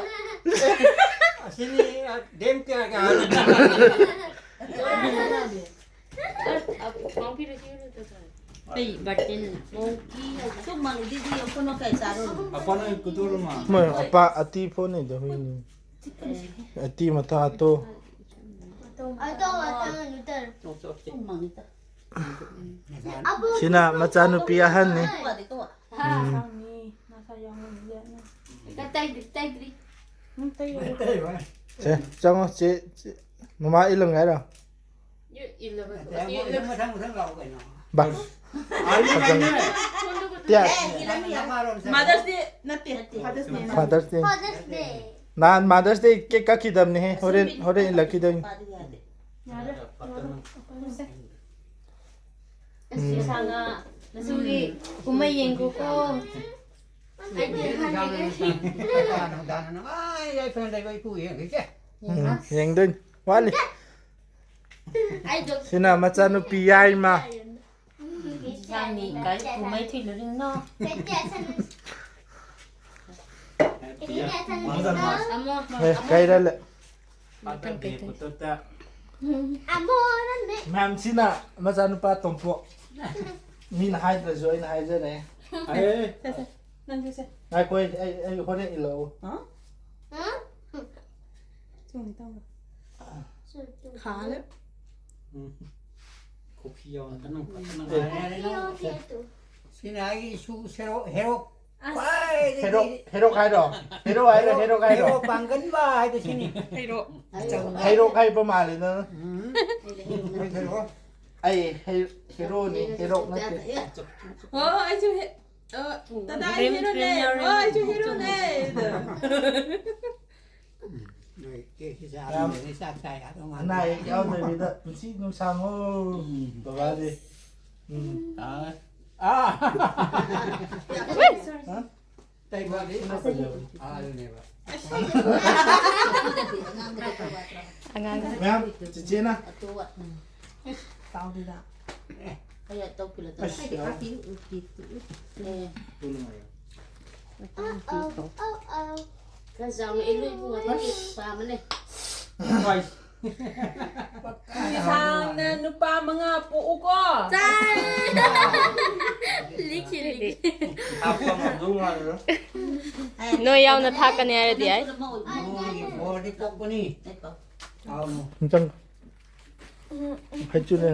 ꯑꯁꯤꯅꯤ, ꯑ, ꯗꯦꯝ ꯀꯦ ꯔꯦꯗ꯫ ꯑꯩ ꯕꯥꯔꯇꯦꯟ ꯃꯣꯡꯀꯤ ꯍꯥꯏꯕ꯫ ꯆꯨꯝ ꯃꯥꯟꯅꯗꯦ, ꯑꯗꯨ ꯌꯦꯡꯉꯨ, ꯀꯩ ꯆꯥꯔꯨꯅꯣ? ꯑꯄꯥ ꯅꯪ ꯀꯨꯇꯨꯔ ꯃꯥ꯫ ꯃꯣꯏ ꯑꯄꯥ ꯑꯇꯤ ꯐꯣꯟ ꯅꯩꯗꯣ ꯍꯨꯏꯅꯤ꯫ ꯑꯇꯤ ꯃꯇꯥ ꯑꯇꯣ꯫ ꯑꯇꯣ, ꯑꯇꯣ, ꯅꯨꯇꯔ꯫ ꯆꯨꯝ ꯃꯥꯟꯅꯗꯦ꯫ ꯁꯤꯅ ꯃꯆꯥꯅꯨꯄꯤ ꯑꯍꯟꯅꯤ꯫ ꯎꯝ꯫ ꯇꯩꯗ꯭ꯔꯤ, ꯇꯩꯗ꯭ꯔꯤ꯫ ꯁꯦ, ꯆꯪꯉꯣ, ꯆꯦ, ꯆꯦ, ꯃꯃꯥ ꯏꯜꯂꯝꯒꯦ ꯍꯥꯏꯔꯣ? ꯏꯜꯂꯕ-, ꯅꯠꯇꯦ, ꯑꯃꯨꯛ ꯏꯜꯂꯕ-, ꯃꯊꯪ, ꯃꯊꯪ ꯂꯥꯛꯑꯣ ꯀꯩꯅꯣ꯫ ꯕꯥ-, ꯑꯥꯔꯃꯤ ꯃꯦꯟꯅꯦ꯫ ꯇꯤꯌꯥ꯫ ꯃꯥꯗꯔꯁ ꯗꯦ ꯅꯠꯇꯦ, ꯐꯥꯗꯔꯁ ꯗꯦ꯫ ꯐꯥꯗꯔꯁ ꯗꯦ꯫ ꯅꯍꯥꯟ ꯃꯥꯗꯔꯁ ꯗꯦ ꯀꯦꯛ ꯀꯛꯈꯤꯗꯕꯅꯦꯍꯦ, ꯍꯣꯔꯦꯟ, ꯍꯣꯔꯦꯟ ꯏꯜꯂꯛꯈꯤꯗꯣꯏꯅꯤ꯫ ꯌꯥꯔꯦ, ꯌꯥꯔꯦ꯫ ꯎꯝ꯫ ꯑꯁ, ꯁꯥ ꯉꯥ ꯃꯆꯨꯒꯤ ꯀꯨꯝꯍꯩ ꯌꯦꯡꯈꯣꯀꯣ꯫ ꯑꯩꯗꯤ ꯍꯥꯟꯅꯒꯤ ꯅꯨꯡꯗꯥꯡ ꯅꯨꯡꯉꯥꯏ ꯌꯥꯏꯐꯅ ꯂꯩꯕ ꯏꯄꯨ ꯌꯦꯡꯈꯤꯁꯦ꯫ ꯎꯝ, ꯌꯦꯡꯗꯣꯏꯅꯤ꯫ ꯋꯥꯠꯂꯤ꯫ ꯑꯩꯗꯣ ꯁꯤꯅ ꯃꯆꯥꯅꯨꯄꯤ ꯌꯥꯏꯃ꯫ ꯏꯟꯁꯥꯡꯅꯤ ꯀꯥꯏ ꯀꯨꯝꯍꯩ ꯊꯤꯜꯂꯨꯔꯤꯅꯣ? ꯑꯃꯣ, ꯑꯦ, ꯑꯃꯣ꯫ ꯀꯩꯔ ꯂꯩ? ꯃꯊꯪ ꯀꯩ ꯇꯧꯅꯤ? Amor, ꯅꯪꯗꯤ꯫ ꯃꯌꯥꯝꯁꯤꯅ ꯃꯆꯥꯅꯨꯄꯥ ꯇꯣꯝꯄꯣꯛ꯫ ꯃꯤꯅ ꯍꯥꯏꯗ꯭ꯔꯁꯨ ꯑꯩꯅ ꯍꯥꯏꯖꯔꯦ꯫ ꯑꯦ, ꯁꯦ, ꯁꯦ, ꯅꯪꯁꯨ ꯁꯦ꯫ ꯉꯥꯏꯈꯣ, ꯑꯩ, ꯑꯩ, ꯑꯩ ꯍꯣꯔꯦꯟ ꯏꯜꯂꯛꯎ꯫ ꯍꯥ? ꯍꯥ? ꯆꯨꯝꯃꯤ ꯇꯧꯔꯣ꯫ ꯆꯨꯝ, ꯆꯨꯝ, ꯈꯥꯂꯦ꯫ ꯆꯨꯝ꯫ ꯎꯝ꯫ ꯀꯣꯐꯤ ꯌꯥꯎꯅ ꯅꯪ ꯐꯖꯅ ꯉꯥꯏꯔꯦ꯫ ꯀꯣꯐꯤ ꯌꯥꯎꯗꯦ ꯑꯗꯨ꯫ ꯁꯤꯅ ꯑꯩꯒꯤ ꯏꯁꯨ ꯁꯦꯔꯣ-, ꯍꯦꯔꯣ ꯑꯁ꯫ ꯈ꯭ꯋꯥꯏꯗꯒꯤ ꯍꯦꯔꯣꯛ, ꯍꯦꯔꯣꯛ ꯍꯥꯏꯔꯣ? ꯍꯦꯔꯣꯛ ꯍꯥꯏꯔꯣ, ꯍꯦꯔꯣꯛ, ꯍꯦꯔꯣꯛ ꯍꯥꯏꯔꯣ? ꯍꯦꯔꯣ ꯄꯥꯡꯒꯟꯕ ꯍꯥꯏꯕꯁꯤꯅꯤ꯫ ꯍꯩꯔꯣꯛ꯫ ꯍꯩꯔꯣꯛ꯫ ꯍꯩꯔꯣꯛ ꯍꯥꯏꯕ ꯃꯥꯜꯂꯦ ꯅꯪ꯫ ꯎꯝ꯫ ꯍꯩꯔꯣꯛ꯫ ꯑꯩ ꯍꯦ-, ꯍꯦꯔꯣꯅꯤ, ꯍꯦꯔꯣꯛ ꯅꯠꯇꯦ꯫ ꯑꯣ, ꯑꯩꯁꯨ ꯍꯦ-, ꯑ, ꯗꯗꯥ, ꯑꯩ ꯔꯤꯝꯁ ꯍꯦꯔꯣꯅꯦ꯫ ꯔꯤꯝꯁ ꯌꯥꯎꯔꯦ꯫ ꯑꯣ, ꯑꯩꯁꯨ ꯍꯦꯔꯣꯅꯦ꯫ ꯅꯣꯏ ꯀꯦꯛꯁꯤ ꯆꯥꯔꯝꯗ꯭ꯔꯗꯤ ꯆꯥꯛ ꯆꯥ ꯌꯥꯗꯧ ꯃꯥꯟꯗꯦ꯫ ꯑꯅꯥ ꯑꯌꯦꯛ ꯌꯥꯎꯗꯕꯤꯗ ꯄꯨꯟꯁꯤ ꯅꯨꯡꯁꯥꯡꯉꯣ, ꯎꯝ꯫ ꯕꯕꯥꯗꯤ꯫ ꯎꯝ꯫ ꯑꯥ꯫ ꯑꯥ꯫ ꯍꯥ? ꯇꯩꯕꯗꯤ? ꯑꯥ, ꯑꯗꯨꯅꯦꯕ꯫ ꯑꯉꯥꯡ꯫ ꯃꯌꯥꯝ, ꯆꯤꯆꯦꯅ꯫ ꯆꯥꯎꯗꯨꯗ꯫ ꯑꯩ ꯇꯧ ꯄꯤꯂ ꯇꯧ꯫ ꯑꯁ, ꯌꯥꯎ꯫ ꯑꯦ꯫ ꯑꯗꯨ ꯅꯨꯡꯉꯥꯏꯌꯦ꯫ ꯈꯔ ꯆꯥꯎꯅ ꯏꯜꯂꯨ ꯏꯕꯨꯡꯉꯣ, ꯑꯗꯨꯗꯤ ꯄꯥꯝꯃꯅꯦ꯫ ꯍꯣꯏ꯫ ꯅꯨꯃꯤꯗꯥꯡꯅ ꯅꯨꯄꯥ ꯃꯉꯥ ꯄꯣꯛꯎꯀꯣ꯫ ꯆꯥꯏ꯫ ꯂꯤꯛꯈꯤ, ꯂꯤꯛꯈꯤ꯫ ꯍꯥꯞꯄ ꯉꯝꯗꯧ ꯃꯥꯜꯂꯦ꯫ ꯅꯣꯏ ꯌꯥꯎꯅ ꯊꯥꯛꯀꯅꯤ ꯍꯥꯏꯔꯗꯤ ꯌꯥꯏ꯫ ꯃꯣꯏꯒꯤ ꯕꯣꯔꯗꯤ ꯀꯛꯄꯅꯤ꯫ ꯍꯥꯎꯅ꯫ ꯏꯟꯁꯥꯡ ꯍꯩꯆꯨꯅꯦ꯫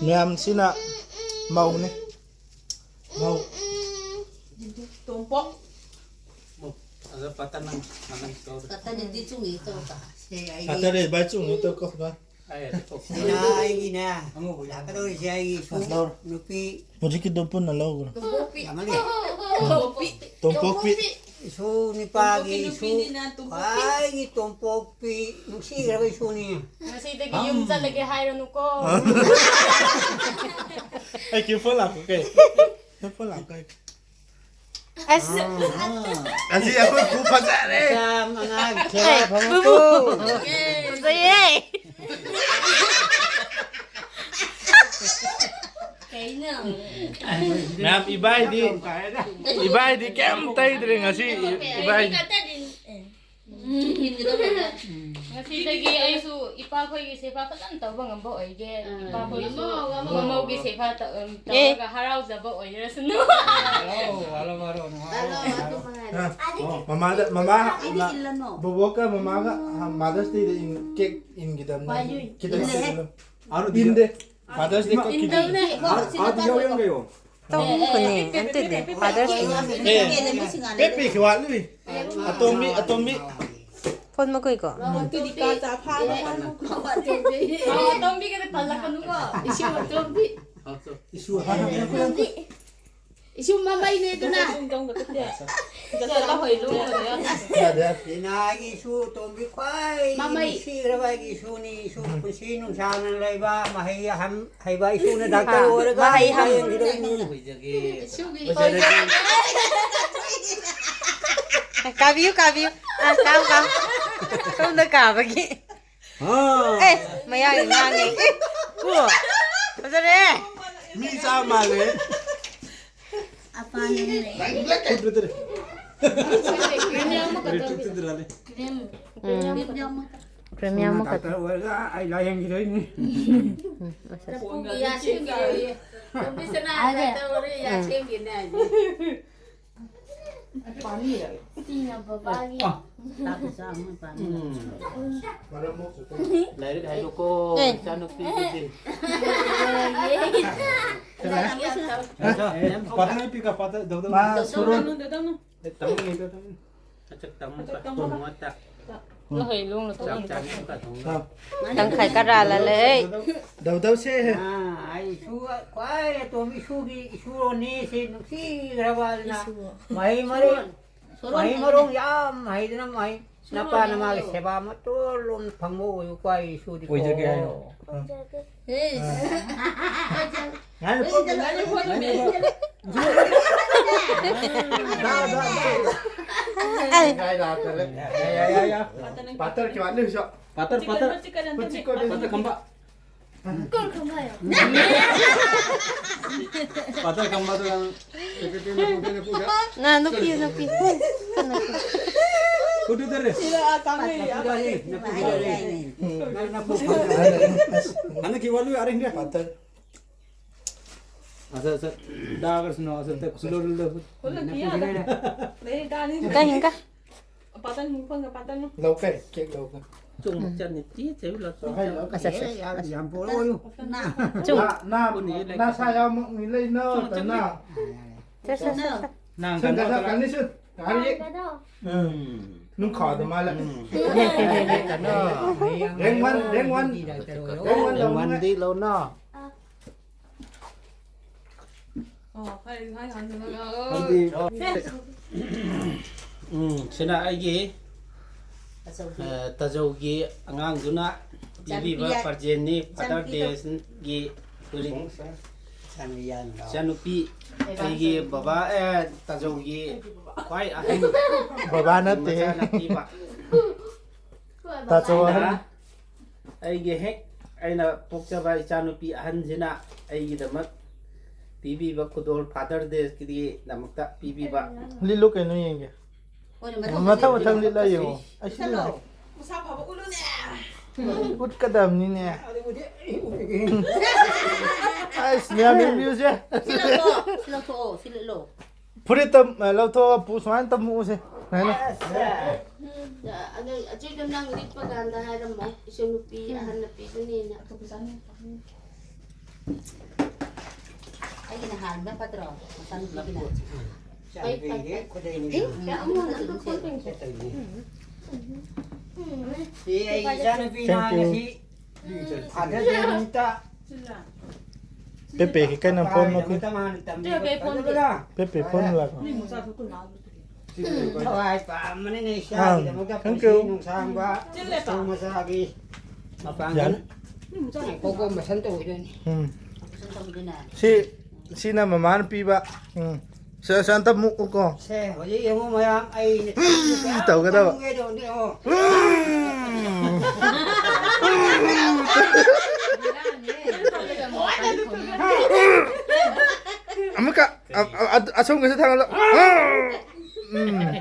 ꯃꯌꯥꯝꯁꯤꯅ ꯃꯧꯅꯤ꯫ ꯃꯧ꯫ ꯇꯣꯝꯄꯣꯛ꯫ ꯑꯗ ꯄꯇꯟ ꯅꯪ, ꯅꯪ ꯇꯧꯔꯦ꯫ ꯄꯇꯟꯗꯤ ꯆꯨꯝꯃꯤ ꯇꯧ ꯀ꯫ ꯁꯦ, ꯑꯩꯒꯤ ꯄꯇꯟ ꯚꯥꯏ ꯆꯨꯝꯃꯤ ꯇꯧ ꯀꯣ꯫ ꯁꯤꯅ ꯑꯩꯒꯤꯅꯦ꯫ ꯂꯥꯛꯀꯗꯧꯔꯤꯁꯦ ꯑꯩꯒꯤ ꯏꯁꯨ ꯅꯨꯄꯤ꯫ ꯍꯧꯖꯤꯛꯀꯤꯗꯣ ꯄꯨꯟꯅ ꯂꯧꯈ꯭ꯔꯣ꯫ ꯇꯣꯝꯄꯣꯛꯄꯤ꯫ ꯑꯃꯅꯤ꯫ ꯇꯣꯝꯄꯣꯛꯄꯤ꯫ ꯇꯣꯝꯄꯣꯛꯄꯤ꯫ ꯏꯁꯨ ꯅꯤꯄꯥꯒꯤ ꯇꯣꯝꯄꯣꯛꯀꯤ ꯏꯁꯨ ꯅꯨꯄꯤꯅꯤꯅ ꯇꯣꯝꯄꯣꯛꯄꯤ꯫ ꯈ꯭ꯋꯥꯏꯒꯤ ꯇꯣꯝꯄꯣꯛꯄꯤ ꯅꯨꯡꯁꯤꯈ꯭ꯔꯕ ꯏꯁꯨꯅꯤ꯫ ꯉꯁꯤꯗꯒꯤ ꯌꯨꯝ ꯆꯠꯂꯒꯦ ꯍꯥꯏꯔꯅꯨꯀꯣ꯫ ꯑꯩ ꯀꯦ ꯐꯣꯟ ꯂꯥꯛꯄ ꯀꯩ? ꯀꯦ ꯐꯣꯟ ꯂꯥꯛꯄ ꯀꯩ? ꯑꯁ꯫ ꯑꯁꯤ ꯑꯩꯈꯣꯏ ꯄꯨ ꯐꯖꯔꯦ꯫ ꯃꯆꯥ ꯃꯉꯥꯒꯤ ꯁꯦꯕꯥ ꯐꯪꯉꯛꯇꯨ꯫ ꯕꯨꯕꯨ꯫ ꯐꯖꯩꯌꯦ꯫ ꯀꯩꯅꯣ? ꯃꯌꯥꯝ ꯏꯕꯥꯏꯗꯤ, ꯏꯕꯥꯏꯗꯤ ꯀꯩꯝ ꯇꯩꯗ꯭ꯔꯦ ꯉꯁꯤ ꯏꯕꯥꯏꯗꯤ꯫ ꯉꯁꯤꯗꯒꯤ ꯑꯩꯁꯨ ꯏꯄꯥꯈꯣꯏꯒꯤ ꯁꯦꯕꯥ ꯐꯖꯅ ꯇꯧꯕ ꯉꯝꯕ ꯑꯣꯏꯒꯦ꯫ ꯏꯄꯥꯈꯣꯏꯁꯨ ꯉꯝꯃꯣ, ꯉꯝꯃꯣ꯫ ꯃꯃꯧꯒꯤ ꯁꯦꯕꯥ ꯇꯧ-, ꯑꯦ꯫ ꯇꯧꯔꯒ ꯍꯔꯥꯎꯖꯕ ꯑꯣꯏꯔꯁꯅꯨ꯫ ꯍꯔꯥꯎ, ꯍꯔꯥꯎ, ꯍꯔꯥꯎ, ꯍꯔꯥꯎ, ꯍꯔꯥꯎ꯫ ꯍꯔꯥꯎ, ꯑꯗꯨ ꯃꯉꯥꯏꯔꯦ꯫ ꯑ, ꯑꯣ, ꯃꯃꯥꯗ, ꯃꯃꯥ, ꯑꯩꯗꯤ ꯏꯜꯂꯅꯣ꯫ ꯕꯣꯕꯣꯛꯀ ꯃꯃꯥꯒ, ꯑ, Mother's Dayꯗ ꯏꯟ-, cake ꯏꯟꯒꯗꯕꯅꯤ꯫ ꯋꯥꯌꯨ, ꯈꯤꯇꯪ ꯏꯜꯂꯦ꯫ ꯏꯜꯂꯨ꯫ ꯏꯟꯗꯦ꯫ Mother's Day ꯀꯛꯈꯤꯗꯦ꯫ ꯏꯟꯗꯧꯅꯦ꯫ ꯇꯧꯈꯣꯅꯦ, ꯑꯝꯇꯗꯤ꯫ Father's Day꯫ ꯑꯦ, ꯄꯦ, ꯄꯦ, ꯈꯤꯋꯥꯠꯂꯨꯏ꯫ ꯑꯇꯣꯝꯕꯤ, ꯑꯇꯣꯝꯕꯤ꯫ ꯐꯣꯟ ꯃꯈꯣꯏꯀꯣ꯫ ꯃꯥꯎ ꯑꯇꯣꯝꯕꯤꯒꯗꯤ ꯄꯜꯂꯛꯀꯅꯨꯀꯣ꯫ ꯏꯁꯨ ꯑꯇꯣꯝꯕꯤ꯫ ꯏꯁꯨ ꯑꯇꯣꯝꯕꯤ꯫ ꯏꯁꯨ ꯃꯃꯩꯅꯦ ꯑꯗꯨꯅ꯫ ꯌꯥꯗꯦ꯫ ꯏꯅꯥꯒꯤ ꯏꯁꯨ ꯑꯇꯣꯝꯕꯤ ꯈ꯭ꯋꯥꯏ ꯃꯃꯩ꯫ ꯅꯨꯡꯁꯤꯈ꯭ꯔꯕ ꯑꯩꯒꯤ ꯏꯁꯨꯅꯤ꯫ ꯏꯁꯨ ꯄꯨꯟꯁꯤ ꯅꯨꯡꯁꯥꯡꯅ ꯂꯩꯕ ꯃꯍꯩ ꯑꯍꯟ ꯍꯩꯕ ꯏꯁꯨꯅ doctor ꯑꯥ, ꯑꯣꯏꯔꯒ ꯃꯍꯩ ꯍꯝ-, ꯂꯥꯌꯦꯡꯈꯤꯗꯣꯏꯅꯤ꯫ ꯏꯁꯨꯒꯤ ꯑꯣꯏꯖꯔꯒꯦ꯫ ꯀꯥꯕꯤꯌꯨ, ꯀꯥꯕꯤꯌꯨ꯫ ꯑꯥ, ꯀꯥꯎ, ꯀꯥꯎ꯫ ꯁꯣꯝꯗ ꯀꯥꯕꯒꯤ꯫ ꯑꯥ꯫ ꯑꯦ, ꯃꯌꯥꯡ ꯉꯥꯡꯉꯦ꯫ ꯀꯣ꯫ ꯐꯖꯔꯦ꯫ ꯃꯤ ꯆꯥ ꯃꯥꯜꯂꯦ꯫ ꯑꯄꯥꯅꯤꯅꯦ꯫ ꯐꯨꯠ ꯐꯨꯠꯇ꯭ꯔꯦ꯫ ꯔꯤꯇ꯭ꯔꯤꯠ ꯇꯨꯗ꯭ꯔꯥꯅꯦ꯫ ꯎꯝ꯫ ꯄ꯭ꯔꯦꯃꯤꯌꯥ ꯑꯃꯈꯛ꯫ Doctor ꯑꯣꯏꯔꯒ ꯑꯩ ꯂꯥꯌꯦꯡꯈꯤꯗꯣꯏꯅꯤ꯫ ꯎꯝ, ꯑꯁ, ꯑꯁ꯫ ꯆꯐꯨꯒꯤ ꯌꯥ ꯁꯦꯝꯈꯤꯗꯣꯏꯅꯤ꯫ ꯅꯨꯄꯤꯁꯅꯥ ꯑꯗ꯫ Doctor ꯑꯣꯏꯔꯒ ꯌꯥ ꯎꯝ꯫ ꯁꯦꯝꯈꯤꯅꯦ ꯍꯥꯏꯁꯦ꯫ ꯁꯤꯅ ꯕꯕꯥꯒꯤ꯫ ꯑꯥ꯫ ꯆꯥꯛ ꯆꯥ ꯑꯃ ꯄꯥꯝꯃꯤ꯫ ꯎꯝ꯫ ꯂꯥꯏꯔꯤꯛ ꯍꯥꯏꯗꯣꯛꯀꯣ, ꯑꯦ꯫ ꯏꯆꯥꯅꯨꯄꯤꯒꯤꯗꯤ꯫ ꯀꯅꯥ? ꯌꯥꯝ ꯇꯧ-, ꯄꯥꯇꯔ ꯄꯤꯀ ꯄꯥꯇꯔ ꯗꯧꯗꯧ꯫ ꯃꯥ ꯁꯣꯔꯣꯟ꯫ ꯑꯦ, ꯇꯧꯅꯤ, ꯇꯧꯅꯤ꯫ ꯑꯆꯛ ꯇꯝꯃꯨ ꯀ ꯇꯣꯡꯉꯣ ꯇ꯫ ꯅꯍꯩ ꯂꯣꯡꯅ ꯆꯥꯛ ꯇꯣꯡꯉꯣ꯫ ꯆꯥꯅꯤ ꯀ ꯇꯣꯡꯉꯣ꯫ ꯇꯪꯈꯥꯏ ꯈꯔ ꯂꯥꯜꯂꯦ꯫ ꯗꯧꯗꯧꯁꯦ꯫ ꯑꯥ, ꯑꯩ ꯏꯁꯨ ꯈ꯭ꯋꯥꯏ ꯑꯇꯣꯝꯕꯤ ꯏꯁꯨꯒꯤ ꯏꯁꯨꯔꯣꯟꯅꯤ ꯁꯤ ꯅꯨꯡꯁꯤꯈ꯭ꯔꯕ ꯑꯗꯨꯅ ꯏꯁꯨ꯫ ꯃꯍꯩ ꯃꯔꯣꯡ, ꯁꯣꯔꯣꯟ ꯃꯍꯩ ꯍꯥꯏꯅꯦ꯫ ꯃꯔꯣꯡ ꯌꯥꯝ ꯍꯩꯗꯅ ꯃꯍꯩ ꯁꯣꯔꯣꯟ ꯅꯄꯥ ꯍꯥꯏꯅꯦ꯫ ꯅꯃꯥꯒꯤ ꯁꯦꯕꯥ ꯃꯇꯣꯜ ꯂꯣꯝ ꯐꯪꯕ ꯑꯣꯏꯌꯨꯀꯣ ꯑꯩ ꯏꯁꯨꯗꯤ ꯑꯣꯏꯖꯒꯦ ꯀꯣ꯫ ꯍꯥꯏꯅꯣ? ꯑꯥ꯫ ꯏꯁ꯫ ꯉꯥꯏꯈꯣ, ꯉꯥꯏꯈꯣ, ꯉꯥꯏꯈꯣ꯫ ꯗꯥ, ꯗꯥ, ꯗꯥ꯫ ꯉꯥꯏ ꯂꯥꯛꯇꯔꯦ꯫ ꯌꯥ, ꯌꯥ, ꯌꯥ, ꯌꯥ꯫ ꯄꯥꯇꯔ ꯀꯌꯥ ꯋꯥꯠꯂꯤ ꯍꯧꯖꯤꯛ? ꯄꯥꯇꯔ, ꯄꯥꯇꯔ꯫ ꯍꯧꯖꯤꯛ ꯀꯣꯟꯅ ꯄꯥꯇꯔ ꯈꯝꯕ꯫ ꯀꯣꯟ ꯈꯝꯕ ꯍꯥꯏꯌꯣ꯫ ꯄꯥꯇꯔ ꯈꯝꯕꯗꯣ ꯌꯥꯝ ꯅ, ꯅꯨꯄꯤ, ꯅꯨꯄꯤ꯫ ꯐꯨꯗꯨꯗꯔꯦ꯫ ꯁꯤꯗ ꯑꯥ ꯀꯥꯡꯉꯩ ꯌꯥꯝ ꯍꯥꯏ, ꯍꯥꯏ, ꯍꯥꯏ꯫ ꯅꯪ ꯅꯄꯨ ꯐꯥꯗꯔꯦ꯫ ꯍꯟꯗꯛꯀꯤ ꯋꯥꯂꯨ ꯌꯥꯔꯦ, ꯍꯤꯡꯒꯦ꯫ ꯐꯥꯗꯔ꯫ ꯑꯁ, ꯑꯁ, ꯗꯥꯒꯔꯁꯅꯣ, ꯑꯁ, ꯇ ꯈꯨꯂꯣ ꯂꯨ ꯂꯨ꯫ ꯈꯨꯂꯣ ꯀꯤꯌꯥ ꯗ꯫ ꯂꯩ ꯗꯥꯅꯤ꯫ ꯍꯤꯡꯒ, ꯍꯤꯡꯒ꯫ ꯄꯥꯇꯟ ꯃꯨꯡꯐꯝꯒ ꯄꯥꯇꯟ꯫ ꯂꯧꯈꯩ, ꯀꯦꯛ ꯂꯧꯈꯩ꯫ ꯆꯨꯝ ꯆꯠꯅꯤ, ꯇꯤ ꯆꯦ ꯂꯣ꯫ ꯂꯧꯈꯩ, ꯂꯧꯈꯩ꯫ ꯑꯁ, ꯑꯁ, ꯑꯁ꯫ ꯌꯥꯝ ꯄꯣꯔꯛꯑꯣꯅꯨ꯫ ꯆꯨꯝ꯫ ꯅꯥ, ꯅꯥ, ꯅꯥ ꯁꯥ ꯌꯥꯎꯃꯛꯅꯤ ꯂꯩꯅꯣ, ꯆꯨꯝ, ꯆꯨꯝ꯫ ꯇꯅꯥ꯫ ꯆꯠ, ꯆꯠ, ꯆꯠ, ꯆꯠ꯫ ꯅꯥ, ꯁꯟ ꯀꯅꯥ ꯀꯅꯥ? ꯀꯅꯤ ꯁꯨ? ꯀꯥꯔꯤ? ꯎꯝ꯫ ꯅꯨꯡ ꯈꯥꯗ ꯃꯥꯜꯂꯦ꯫ ꯎꯝ꯫ Rank one, rank one. Rank one ꯂꯧꯅ꯫ ꯔꯦꯡ ꯋꯥꯟꯗꯤ ꯂꯧꯅ꯫ ꯑꯣ, ꯍꯣꯏ, ꯍꯣꯏ, ꯍꯣꯏ, ꯍꯣꯏ, ꯍꯣꯏ꯫ ꯅꯪꯗꯤ ꯁꯦ꯫ ꯎꯝ, ꯁꯤꯅ ꯑꯩꯒꯤ, ꯑꯆꯧꯕꯤ꯫ ꯑ, ꯇꯥꯖꯧꯒꯤ ꯑꯉꯥꯡꯗꯨꯅ ꯄꯤꯕꯤꯕ ꯏꯆꯥꯅꯨꯄꯤ꯫ ꯄ꯭ꯔꯖꯦꯟꯅꯤ, ꯐꯥꯗꯔ ꯏꯆꯥꯅꯨꯄꯤꯗꯣ꯫ ꯗꯦꯒꯤ ꯈꯨꯗꯤꯡ꯫ ꯏꯆꯥꯅꯨꯄꯤ ꯌꯥꯝ ꯂꯥꯎ꯫ ꯏꯆꯥꯅꯨꯄꯤ, ꯑꯩꯒꯤ ꯕꯕꯥ, ꯑꯦ, ꯇꯥꯖꯧꯒꯤ ꯈ꯭ꯋꯥꯏ ꯑꯍꯟ ꯕꯕꯥ ꯅꯠꯇꯦ꯫ ꯃꯆꯥꯅ ꯄꯤꯕ꯫ ꯇꯥꯆꯧ ꯑꯍꯟ꯫ ꯑꯩꯅ, ꯑꯩꯒꯤ ꯍꯦꯛ ꯑꯩꯅ ꯄꯣꯛꯆꯕ ꯏꯆꯥꯅꯨꯄꯤ ꯑꯍꯟꯁꯤꯅ ꯑꯩꯒꯤꯗꯃꯛ ꯄꯤꯕꯤꯕ ꯈꯨꯗꯣꯜ, ꯐꯥꯗꯔ ꯗꯦꯒꯤꯗꯃꯛꯇ ꯄꯤꯕꯤꯕ꯫ ꯂꯤꯠꯂꯨ ꯀꯩꯅꯣ ꯌꯦꯡꯒꯦ꯫ ꯍꯣꯏꯅꯦ, ꯃꯊꯪ ꯃꯊꯪ ꯃꯊꯪ ꯂꯤꯠꯂꯨ꯫ ꯂꯤꯠꯂ ꯌꯦꯡꯉꯣ꯫ ꯑꯩ ꯁꯤ ꯂꯤꯠꯂꯨ꯫ ꯃꯁꯥ ꯐꯕ ꯎꯠꯂꯨꯅꯦ꯫ ꯎꯠꯀꯗꯕꯅꯤꯅꯦ꯫ ꯑꯗꯨꯕꯨꯗꯤ ꯑꯩ ꯎꯠꯂꯒꯦ꯫ ꯑꯁ, ꯃꯌꯥꯝ ꯌꯦꯡꯕꯤꯌꯨꯁꯦ꯫ ꯁꯤ ꯂꯧꯊꯣꯛꯑꯣ, ꯁꯤ ꯂꯧꯊꯣꯛꯑꯣ, ꯁꯤ ꯂꯤꯠꯂꯣ꯫ ꯐꯨꯔꯤꯠꯇ, ꯑ, ꯂꯧꯊꯣꯛꯑꯒ ꯄꯨ-, ꯁꯨꯃꯥꯏꯅ ꯇꯝꯃꯨꯁꯦ꯫ ꯁꯨꯃꯥꯏꯅ꯫ ꯑꯁ꯫ ꯑꯗꯨ, ꯑꯗꯨꯏꯗꯣ ꯅꯪ ꯂꯤꯠꯄ ꯀꯥꯟꯗ ꯍꯥꯏꯔꯝꯃꯣ, ꯏꯆꯟ ꯅꯨꯄꯤ ꯑꯍꯟꯅ ꯄꯤꯕꯅꯦꯅ꯫ ꯑꯩꯒꯤꯅ ꯍꯥꯟꯕ ꯐꯠꯇ꯭ꯔꯣ? ꯃꯆꯥꯅꯨꯄꯤꯒꯤꯅ꯫ ꯐꯩ, ꯐꯩ, ꯐꯩ꯫ ꯁꯤ ꯑꯩ ꯏꯆꯥꯅꯨꯄꯤꯅ ꯉꯁꯤ ꯐꯥꯗꯔ ꯗꯦ ꯅꯨꯃꯤꯠꯇ ꯄꯦꯄꯦꯒꯤ ꯀꯩꯅꯣ ꯐꯣꯟ ꯃꯈꯨꯟ꯫ ꯄꯦꯄꯦ ꯐꯣꯟ ꯂꯥꯛꯄ꯫ ꯊꯋꯥꯏ ꯄꯥꯝꯕꯅꯤꯅꯦ ꯑꯥ, ꯏꯆꯥꯒꯤꯗꯃꯛꯇ ꯄꯨꯟꯁꯤ ꯅꯨꯡꯁꯥꯡꯕ ꯃꯁꯨ ꯃꯆꯥꯒꯤ ꯃꯄꯥꯡꯒꯜ꯫ ꯌꯥꯅꯤ꯫ ꯀꯣꯀꯣ ꯃꯁꯟ ꯇꯧꯈꯤꯗꯣꯏꯅꯤ꯫ ꯎꯝ꯫ ꯃꯁꯟ ꯇꯧꯈꯤꯗꯣꯏꯅꯦ꯫ ꯁꯤ, ꯁꯤꯅ ꯃꯃꯥꯅ ꯄꯤꯕ꯫ ꯎꯝ꯫ ꯁꯦ, ꯁꯦ, ꯑꯝꯇ ꯃꯨꯛꯎꯀꯣ꯫ ꯁꯦ, ꯍꯧꯖꯤꯛ ꯌꯦꯡꯉꯨ ꯃꯌꯥꯝ, ꯑꯩ ꯎꯝ ꯇꯧꯒꯗꯕ꯫ ꯇꯧꯒꯦ ꯇꯧꯕꯅꯦ, ꯌꯦꯡꯉꯣ꯫ ꯎꯝ꯫ ꯑꯃꯨꯛꯀ, ꯑ, ꯑ, ꯑ, ꯑꯁꯣꯝꯒꯤꯁꯨ ꯊꯥꯡꯒꯠꯂꯣ꯫ ꯎꯝ꯫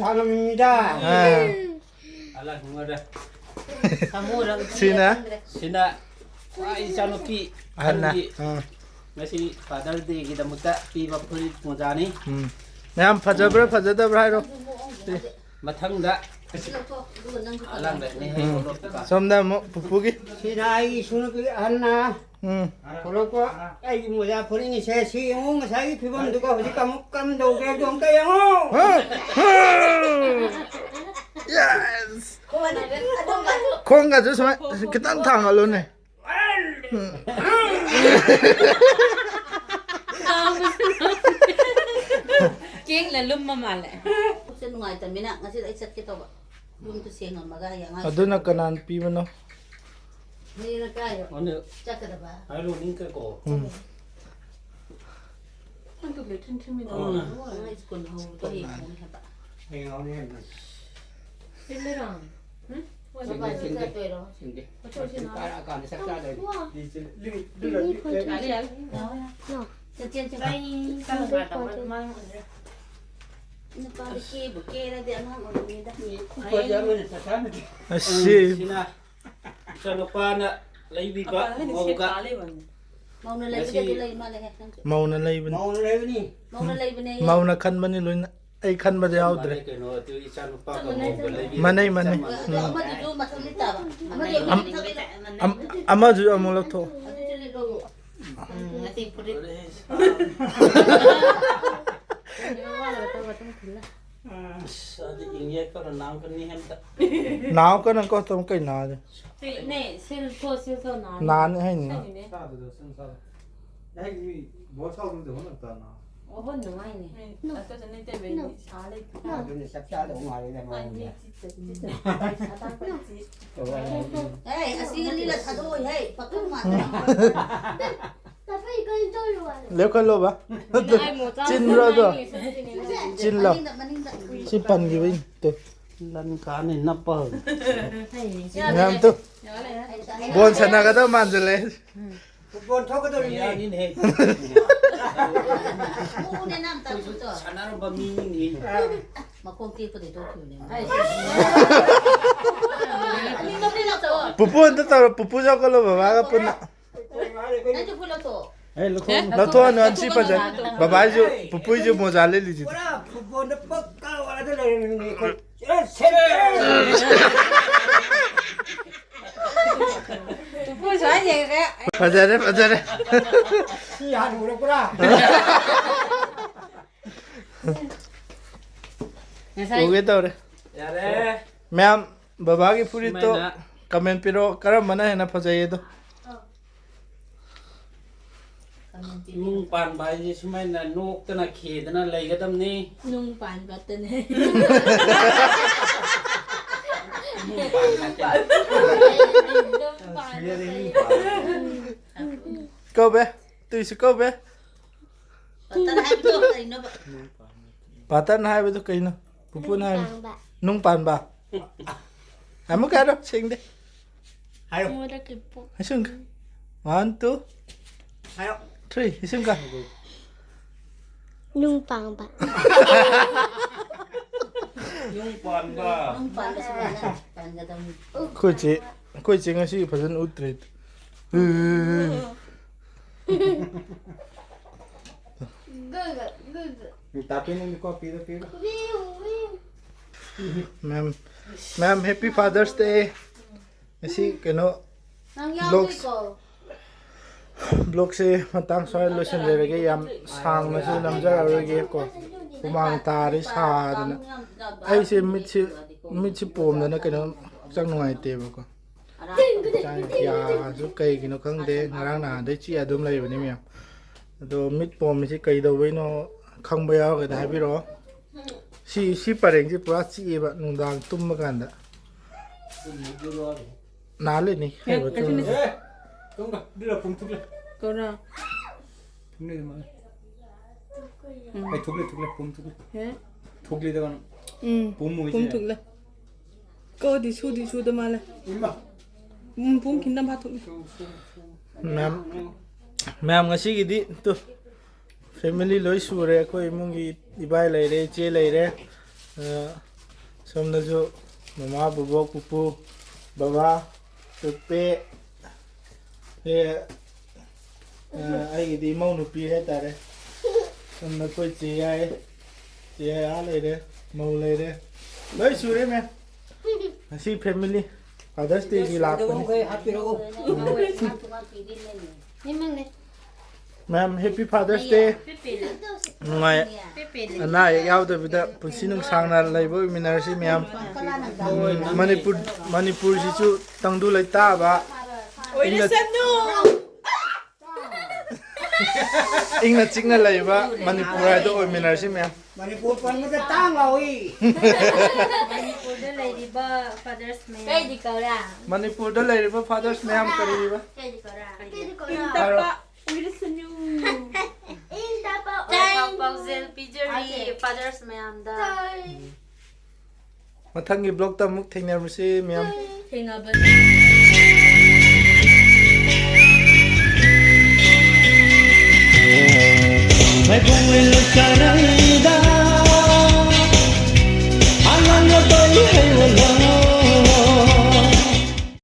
ꯁꯥꯟꯅꯃꯤꯗ꯫ ꯑꯥ꯫ ꯑꯂꯥ ꯍꯨꯡꯉꯔꯦ꯫ ꯁꯤꯅ? ꯁꯤꯅ ꯈ꯭ꯋꯥꯏ ꯏꯆꯥꯅꯨꯄꯤ ꯑꯍꯟꯅ꯫ ꯑꯍꯟꯒꯤ ꯑꯥ꯫ ꯉꯁꯤ Father Dayꯒꯤꯗꯃꯛꯇ ꯄꯤꯕ ꯐꯨꯔꯤꯠ ꯃꯣꯖꯥꯅꯤ꯫ ꯎꯝ꯫ ꯃꯌꯥꯝ ꯐꯖꯕ꯭ꯔꯥ ꯐꯖꯗꯕ꯭ꯔꯥ ꯍꯥꯏꯔꯣ꯫ ꯃꯊꯪꯗ ꯑꯂꯥꯡꯗꯅꯤ ꯍꯩ ꯎꯝ꯫ ꯂꯣꯛꯄ꯫ ꯁꯣꯝꯗ ꯑꯃꯨꯛ ꯄꯨꯄꯨꯒꯤ꯫ ꯁꯤꯅ ꯑꯩꯒꯤ ꯏꯁꯨ ꯅꯨꯄꯤ ꯑꯍꯟꯅ ꯎꯝ꯫ ꯄꯨꯔꯛꯄ ꯑꯩꯒꯤ ꯃꯣꯖꯥ ꯐꯨꯔꯤꯠꯅꯤꯁꯦ꯫ ꯁꯤ ꯌꯦꯡꯉꯨ, ꯉꯁꯥꯏꯒꯤ ꯐꯤꯕꯝꯗꯨꯒ ꯍꯧꯖꯤꯛ ꯑꯃꯨꯛ ꯀꯝꯗꯧꯒꯦ ꯍꯥꯏꯗꯣ ꯑꯝꯇ ꯌꯦꯡꯉꯨ꯫ ꯍꯥ? ꯍꯥ? Yes! ꯈꯣꯡꯒꯁꯨ ꯁꯨꯃꯥꯏ ꯈꯤꯇꯪ ꯊꯥꯡꯒꯠꯂꯨꯅꯦ꯫ ꯀꯦꯛꯅ ꯂꯨꯝꯕ ꯃꯥꯜꯂꯦ꯫ ꯄꯨꯛꯁꯦ ꯅꯨꯡꯉꯥꯏꯇꯕꯅꯤꯅ ꯉꯁꯤꯗꯤ ꯑꯩ ꯆꯠꯀꯦ ꯇꯧꯕ꯫ ꯌꯨꯝꯗ ꯁꯦꯡꯉꯝꯃꯒ ꯍꯌꯦꯡ ꯑꯉꯥꯡ ꯑꯗꯨꯅ ꯀꯅꯥꯅ ꯄꯤꯕꯅꯣ? ꯅꯦꯅ ꯀꯥꯏꯗ ꯑꯣꯅꯦ꯫ ꯆꯠꯀꯗꯕ? ꯍꯥꯏꯔꯣ, ꯅꯤꯡ ꯀꯩꯀꯣ? ꯎꯝ꯫ ꯅꯪ ꯀꯩ ꯊꯤꯟ ꯊꯤꯟꯃꯤꯟꯅ ꯑꯣ꯫ ꯑꯉꯥꯡ ꯁ꯭ꯀꯨꯜ ꯍꯧꯕꯗꯣ ꯌꯦꯡꯉꯣ ꯍꯥꯏꯕ꯫ ꯍꯌꯦꯡ ꯍꯧꯅꯤ ꯍꯥꯏꯕ ꯅꯪ꯫ ꯆꯤꯜꯂꯤꯔꯣ? ꯎꯝ? ꯁꯤꯡꯗꯦ, ꯁꯤꯡꯗꯦ꯫ ꯆꯠꯇꯣꯏꯔꯣ? ꯁꯤꯡꯗꯦ꯫ ꯀꯥꯔꯛꯑꯀꯥꯟꯗ ꯆꯥꯛ ꯆꯥꯗꯣꯏꯅꯤ꯫ ꯌꯥꯔꯦ, ꯌꯥꯔꯦ꯫ ꯆꯦꯟ, ꯆꯦꯟ, ꯆꯦꯟ꯫ ꯅꯨꯄꯥꯗꯤ ꯀꯦꯕꯨ ꯀꯦꯔꯗꯤ ꯑꯉꯥꯡ ꯑꯣꯏꯔꯤꯉꯩꯗ꯫ ꯑꯁꯤ꯫ ꯁꯤꯅ ꯏꯆꯥꯅꯨꯄꯥꯅ ꯂꯩꯕꯤꯕ ꯃꯧꯒ꯫ ꯃꯧꯅ ꯂꯩꯕꯗꯗꯤ ꯂꯩ ꯃꯥꯜꯂꯦꯍꯦ, ꯅꯪꯁꯨ꯫ ꯃꯧꯅ ꯂꯩꯕꯅꯤ꯫ ꯃꯧꯅ ꯂꯩꯕꯅꯤ꯫ ꯃꯧꯅ ꯂꯩꯕꯅꯦ꯫ ꯃꯧꯅ ꯈꯟꯕꯅꯤ ꯂꯣꯏꯅ꯫ ꯑꯩ ꯈꯟꯕꯗ ꯌꯥꯎꯗ꯭ꯔꯦ꯫ ꯃꯥꯅꯦ ꯀꯩꯅꯣ, ꯑꯗꯨ ꯏꯆꯥꯅꯨꯄꯥꯒ ꯃꯧꯒ ꯂꯩꯕꯤꯕ ꯃꯥꯅꯩ, ꯃꯥꯅꯩ꯫ ꯆꯞ ꯃꯥꯟꯅꯩ꯫ ꯎꯝ꯫ ꯑꯃꯗꯨꯁꯨ ꯃꯊꯪ ꯂꯤꯠ ꯇꯥꯕ꯫ ꯑꯃꯗꯨ ꯑꯝ-, ꯃꯊꯪ ꯂꯤꯠ ꯇꯥꯕ꯫ ꯑꯝ-, ꯑꯃꯁꯨ ꯑꯃꯨꯛ ꯂꯧꯊꯣꯛꯑꯣ꯫ ꯑꯗꯨꯁꯨ ꯂꯤꯠꯂꯣ꯫ ꯎꯝ, ꯉꯁꯤ ꯐꯨꯔꯤꯠ꯫ ꯑꯁ, ꯑꯗꯨ ꯏꯪꯉꯦ ꯀꯩꯅꯣ, ꯅꯥꯎ ꯀꯅꯤ ꯍꯦꯟꯇ꯫ ꯅꯥꯎ ꯀꯅ ꯀꯣ ꯇꯨꯝ ꯀꯩ ꯅꯥꯗꯦ꯫ ꯅꯦ, ꯁꯤꯜ ꯊꯣ, ꯁꯤꯜ ꯊꯣ ꯅꯥꯅꯤ꯫ ꯅꯥꯅꯤ ꯍꯥꯏꯅꯤ꯫ ꯁꯤꯅꯤꯅꯦ꯫ ꯁꯥꯗꯨꯗ ꯁꯨꯝ ꯁꯥꯗ꯫ ꯑꯩ ꯃꯤ ꯕꯣꯜ ꯁꯥꯎꯕꯗ ꯍꯣꯠꯅ ꯇꯥꯅ꯫ ꯑꯣꯍꯣ, ꯅꯨꯡꯉꯥꯏꯅꯦ꯫ ꯎꯝ, ꯑꯗꯨꯗ ꯅꯠꯇꯦ, ꯕꯦꯕꯤ, ꯁꯥ ꯂꯩꯇꯦ꯫ ꯑꯗꯨꯅ ꯆꯞ ꯆꯥꯗꯧ ꯃꯥꯜꯂꯦꯗ, ꯑꯩ ꯃꯤ ꯃꯉꯣꯟꯗ꯫ ꯆꯤꯠꯇ, ꯆꯤꯠꯇ, ꯑꯇꯥꯡꯕ ꯆꯤꯠ꯫ ꯇꯧꯕ ꯍꯥꯏꯅꯤ꯫ ꯑꯦ, ꯑꯁꯤꯒ ꯂꯤꯠꯂ ꯊꯥꯗꯣꯛꯑꯣꯏꯍꯦ, ꯄꯥꯈꯪ ꯃꯥꯟꯗꯅ꯫ ꯂꯦꯞꯈꯠꯂꯣꯕ꯫ ꯑꯩ ꯃꯣꯆꯥ ꯆꯤꯟꯕ꯭ꯔꯣ ꯑꯗꯣ? ꯃꯥꯡꯉꯦ, ꯁꯤꯅꯦ꯫ ꯆꯤꯜꯂꯣ꯫ ꯃꯅꯤꯡꯗ, ꯃꯅꯤꯡꯗ꯫ ꯁꯤ ꯄꯟꯈꯤꯕ ꯏꯟꯇꯣ꯫ ꯂꯟ ꯀꯥꯅꯤ ꯅꯞꯄ ꯍꯧꯔꯦ꯫ ꯌꯥꯔꯦ꯫ ꯃꯌꯥꯝ ꯇꯨ꯫ ꯌꯥꯔꯦ꯫ ꯕꯣꯜ ꯁꯥꯟꯅꯒꯗꯕ ꯃꯥꯟꯁꯤꯜꯂꯛꯑꯦ꯫ ꯐꯨꯠꯕꯣꯜ ꯊꯣꯛꯀꯗꯧꯔꯤꯅꯦ꯫ ꯌꯥꯅꯤꯅꯦꯍꯦ꯫ ꯎꯅꯦ ꯅꯪ ꯇꯧꯕꯗꯣ꯫ ꯁꯥꯟꯅꯔꯝꯕ ꯃꯤꯅꯤ꯫ ꯃꯈꯣꯡ ꯇꯦꯛꯄꯗꯩ ꯇꯣꯛꯈꯤꯕꯅꯦ꯫ ꯄꯨꯄꯨ ꯑꯝꯇ ꯇꯧꯔꯣ, ꯄꯨꯄꯨ ꯆꯥꯎꯈꯠꯂꯣ ꯕꯕꯥꯒ ꯄꯨꯟꯅ꯫ ꯅꯪꯁꯨ ꯐꯨꯠ ꯂꯧꯊꯣꯛꯑꯣ꯫ ꯑꯦ, ꯂꯧꯊꯣꯛꯑꯣ꯫ ꯂꯧꯊꯣꯛꯑꯅꯨ, ꯑꯁꯤ ꯐꯖꯩ꯫ ꯕꯕꯥꯁꯨ, ꯄꯨꯄꯨꯁꯨ ꯃꯣꯖꯥ ꯂꯤꯠꯂꯤꯁꯤꯗꯤ꯫ ꯄꯨꯔꯥ ꯐꯨꯠꯕꯣꯜꯗ ꯄꯛꯀ ꯋꯥꯗ ꯂꯩꯔꯝꯃꯤꯅꯦ ꯑꯩꯈꯣꯏ꯫ ꯁꯦꯟꯇꯔ! ꯄꯨꯄꯨ ꯁ꯭ꯋꯥꯏ ꯌꯦꯡꯉꯦ꯫ ꯐꯖꯔꯦ, ꯐꯖꯔꯦ꯫ ꯁꯤ ꯍꯥꯟꯅ ꯎꯔꯛꯄ꯭ꯔꯥ? ꯉꯁꯥꯏ ꯎꯒꯦ ꯇꯧꯔꯦ꯫ ꯌꯥꯔꯦ꯫ ꯃꯌꯥꯝ, ꯕꯕꯥꯒꯤ ꯐꯨꯔꯤꯠꯇꯣ ꯁꯨꯃꯥꯏꯅ꯫ Comment ꯄꯤꯔꯛꯑꯣ, ꯀꯔꯝꯕꯅ ꯍꯦꯟꯅ ꯐꯖꯩ ꯑꯗꯣ꯫ ꯅꯨꯡ ꯄꯥꯟꯕ ꯍꯥꯏꯁꯦ ꯁꯨꯃꯥꯏꯅ ꯅꯣꯛꯇꯅ ꯈꯦꯗꯅ ꯂꯩꯒꯗꯕꯅꯤ꯫ ꯅꯨꯡ ꯄꯥꯟꯕꯇꯅꯦ꯫ ꯅꯨꯡ ꯄꯥꯟꯕꯇꯅꯦ꯫ ꯅꯨꯡ ꯄꯥꯟꯕꯇꯅꯦ꯫ ꯀꯧꯕꯦ, ꯇꯨꯏꯁꯨ ꯀꯧꯕꯦ꯫ ꯄꯥꯇꯟ ꯍꯥꯏꯕꯗꯣ ꯀꯩꯅꯣꯕ? ꯄꯥꯇꯟ ꯍꯥꯏꯕꯗꯣ ꯀꯩꯅꯣ? ꯄꯨꯄꯨꯅ ꯍꯥꯏꯕ꯫ ꯅꯨꯡ ꯄꯥꯟꯕ꯫ ꯅꯨꯡ ꯄꯥꯟꯕ꯫ ꯑꯃꯨꯛꯀ ꯍꯥꯏꯔꯣ, ꯁꯦꯡꯗꯦ꯫ ꯍꯥꯏꯌꯣ꯫ ꯃꯣꯏꯗ ꯀꯩ ꯄꯣꯛ- ꯍꯩꯁꯨꯡ꯫ One, two, ꯍꯥꯏꯌꯣ꯫ Three, ꯍꯩꯁꯨꯡ ꯀ꯫ ꯅꯨꯡ ꯄꯥꯟꯕ꯫ ꯅꯨꯡ ꯄꯥꯟꯕ꯫ ꯅꯨꯡ ꯄꯥꯟꯕ ꯁꯨꯃꯥꯏꯅ ꯄꯥꯟꯒꯗꯕꯅꯤ꯫ ꯑꯩꯈꯣꯏ ꯆꯦ, ꯑꯩꯈꯣꯏ ꯆꯦ ꯉꯁꯤ ꯐꯖꯅ ꯎꯠꯇ꯭ꯔꯦ꯫ ꯇꯥꯄꯤ ꯅꯪꯒꯤ ꯀꯣꯐꯤꯗꯣ ꯄꯤꯔꯣ꯫ ꯃꯦꯝ, ꯃꯦꯝ, Happy Father's Day꯫ ꯉꯁꯤ ꯀꯩꯅꯣ, ꯅꯪ vlogs, ꯌꯥꯎꯗꯣꯏꯀꯣ? Vlogꯁꯦ ꯃꯇꯥꯡ ꯁ꯭ꯋꯥꯏꯗ ꯂꯣꯏꯁꯤꯟꯖꯔꯒꯦ꯫ ꯌꯥꯝ ꯁꯥꯡꯅꯁꯨ ꯅꯝꯖꯔꯔꯣꯏꯒꯦꯀꯣ꯫ ꯍꯨꯃꯥꯡ ꯇꯥꯔꯦ ꯁꯥꯗꯅ꯫ ꯑꯩꯁꯦ ꯃꯤꯠꯁꯤ, ꯃꯤꯠꯁꯤ ꯄꯣꯝꯗꯅ ꯀꯩꯅꯣ ꯍꯛꯆꯥꯡ ꯅꯨꯡꯉꯥꯏꯇꯦꯕꯀꯣ꯫ ꯍꯛꯆꯥꯡ ꯌꯥꯁꯨ ꯀꯩꯒꯤꯅꯣ ꯈꯪꯗꯦ, ꯉꯔꯥꯡ ꯅꯍꯥꯟꯗꯩ ꯆꯤꯛꯑ ꯑꯗꯨꯝ ꯂꯩꯕꯅꯤ ꯃꯌꯥꯝ꯫ ꯑꯗꯣ ꯃꯤꯠ ꯄꯣꯝꯃꯤꯁꯤ ꯀꯩꯗꯧꯕꯩꯅꯣ ꯈꯪꯕ ꯌꯥꯎꯔꯒꯗꯤ ꯍꯥꯏꯕꯤꯔꯛꯑꯣ꯫ ꯁꯤ, ꯁꯤ ꯄꯔꯦꯡꯁꯤ ꯄꯨꯔꯥ ꯆꯤꯛꯑꯦꯕ ꯅꯨꯡꯗꯥꯡ ꯇꯨꯝꯕ ꯀꯥꯟꯗ꯫ ꯅꯥꯜꯂꯤꯅꯤ꯫ ꯍꯦ, ꯍꯦꯕ ꯀꯩꯁꯨ ꯆꯨꯝꯅ꯫ ꯅꯠꯇꯦ꯫ ꯀꯧꯔꯥ꯫ ꯀꯧꯔꯥ꯫ ꯊꯨꯝꯂꯦ ꯃꯥꯜꯂꯦ꯫ ꯎꯝ꯫ ꯑꯩ ꯊꯨꯝꯂꯦ, ꯊꯨꯝꯂꯦ, ꯄꯨꯝ ꯊꯨꯝꯂꯦ꯫ ꯍꯦ? ꯊꯨꯝꯂꯦꯗ ꯀꯩꯅꯣ꯫ ꯎꯝ꯫ ꯄꯨꯝ ꯑꯣꯏꯁꯦ꯫ ꯄꯨꯝ ꯊꯨꯝꯂꯦ꯫ ꯀꯧꯗꯤ ꯁꯨꯗꯤ ꯁꯨꯗ ꯃꯥꯜꯂꯦ꯫ ꯏꯃꯥ꯫ ꯎꯝ, ꯄꯨꯝ ꯈꯤꯇꯪ ꯐꯥꯊꯣꯛꯂꯦ꯫ ꯁꯨ, ꯁꯨ, ꯁꯨ꯫ ꯃꯌꯥꯝ, ꯃꯌꯥꯝ ꯉꯁꯤꯒꯤꯗꯤ ꯇꯨ꯫ Family ꯂꯣꯏ ꯁꯨꯔꯦ꯫ ꯑꯩꯈꯣꯏ ꯏꯃꯨꯡꯒꯤ ꯏꯕꯥꯏ ꯂꯩꯔꯦ, ꯏꯆꯦ ꯂꯩꯔꯦ, ꯑ, ꯁꯣꯝꯗꯁꯨ ꯃꯃꯥ, ꯕꯣꯕꯣꯛ, ꯄꯨꯄꯨ, ꯕꯕꯥ, ꯄꯦꯄꯦ, ꯑꯦ, ꯑ, ꯑꯩꯒꯤꯗꯤ ꯏꯃꯧ ꯅꯨꯄꯤ ꯍꯥꯏꯇꯥꯔꯦ꯫ ꯁꯣꯝꯗ ꯑꯩꯈꯣꯏ ꯆꯦ ꯌꯥꯏ, ꯆꯦ ꯌꯥꯏ ꯑꯥ ꯂꯩꯔꯦ, ꯃꯧ ꯂꯩꯔꯦ, ꯂꯣꯏ ꯁꯨꯔꯦ ꯃꯌꯥꯝ꯫ ꯉꯁꯤ family Father's Dayꯒꯤ ꯂꯥꯛꯄꯅꯤ꯫ ꯃꯌꯥꯝ, Happy Father's Day꯫ ꯅꯨꯡꯉꯥꯏ, ꯑꯅꯥ ꯑꯌꯦꯛ ꯌꯥꯎꯗꯕꯤꯗ ꯄꯨꯟꯁꯤ ꯅꯨꯡꯁꯥꯡꯅ ꯂꯩꯕ ꯑꯣꯏꯃꯤꯟꯅꯔꯁꯤ ꯃꯌꯥꯝ꯫ ꯎꯝ, ꯃꯅꯤꯄꯨꯔ, ꯃꯅꯤꯄꯨꯔꯁꯤꯁꯨ ꯇꯪꯗꯨ ꯂꯩꯇꯥꯕ, ꯏꯪꯅ, ꯏꯪꯅ ꯆꯤꯛꯅ ꯂꯩꯕ ꯃꯅꯤꯄꯨꯔ ꯍꯥꯏꯗꯣ ꯑꯣꯏꯃꯤꯟꯅꯔꯁꯤ ꯃꯌꯥꯝ꯫ ꯃꯅꯤꯄꯨꯔ ꯄꯟꯕꯗ ꯇꯥꯡ ꯂꯥꯎꯏ꯫ ꯃꯅꯤꯄꯨꯔꯗ ꯂꯩꯔꯤꯕ fathers ꯃꯌꯥꯝ꯫ ꯀꯩꯗꯤ ꯀꯧꯔꯥ? ꯃꯅꯤꯄꯨꯔꯗ ꯂꯩꯔꯤꯕ fathers ꯃꯌꯥꯝ ꯀꯔꯤꯕ? ꯀꯩꯗꯤ ꯀꯧꯔꯥ? ꯀꯩꯗꯤ ꯀꯧꯔꯥ? ꯏꯪ ꯇꯞꯄ ꯑꯣꯏꯔꯁꯅꯨ꯫ ꯏꯪ ꯇꯞꯄ ꯑꯣꯏꯔꯁꯅꯨ꯫ ꯄꯥꯎꯖꯦꯜ ꯄꯤꯖꯔꯤ fathers ꯃꯌꯥꯝꯗ꯫ ꯃꯊꯪꯒꯤ vlogꯇ ꯑꯃꯨꯛ ꯊꯦꯡꯅꯔꯁꯤ ꯃꯌꯥꯝ꯫ ꯊꯦꯡꯅꯕ꯫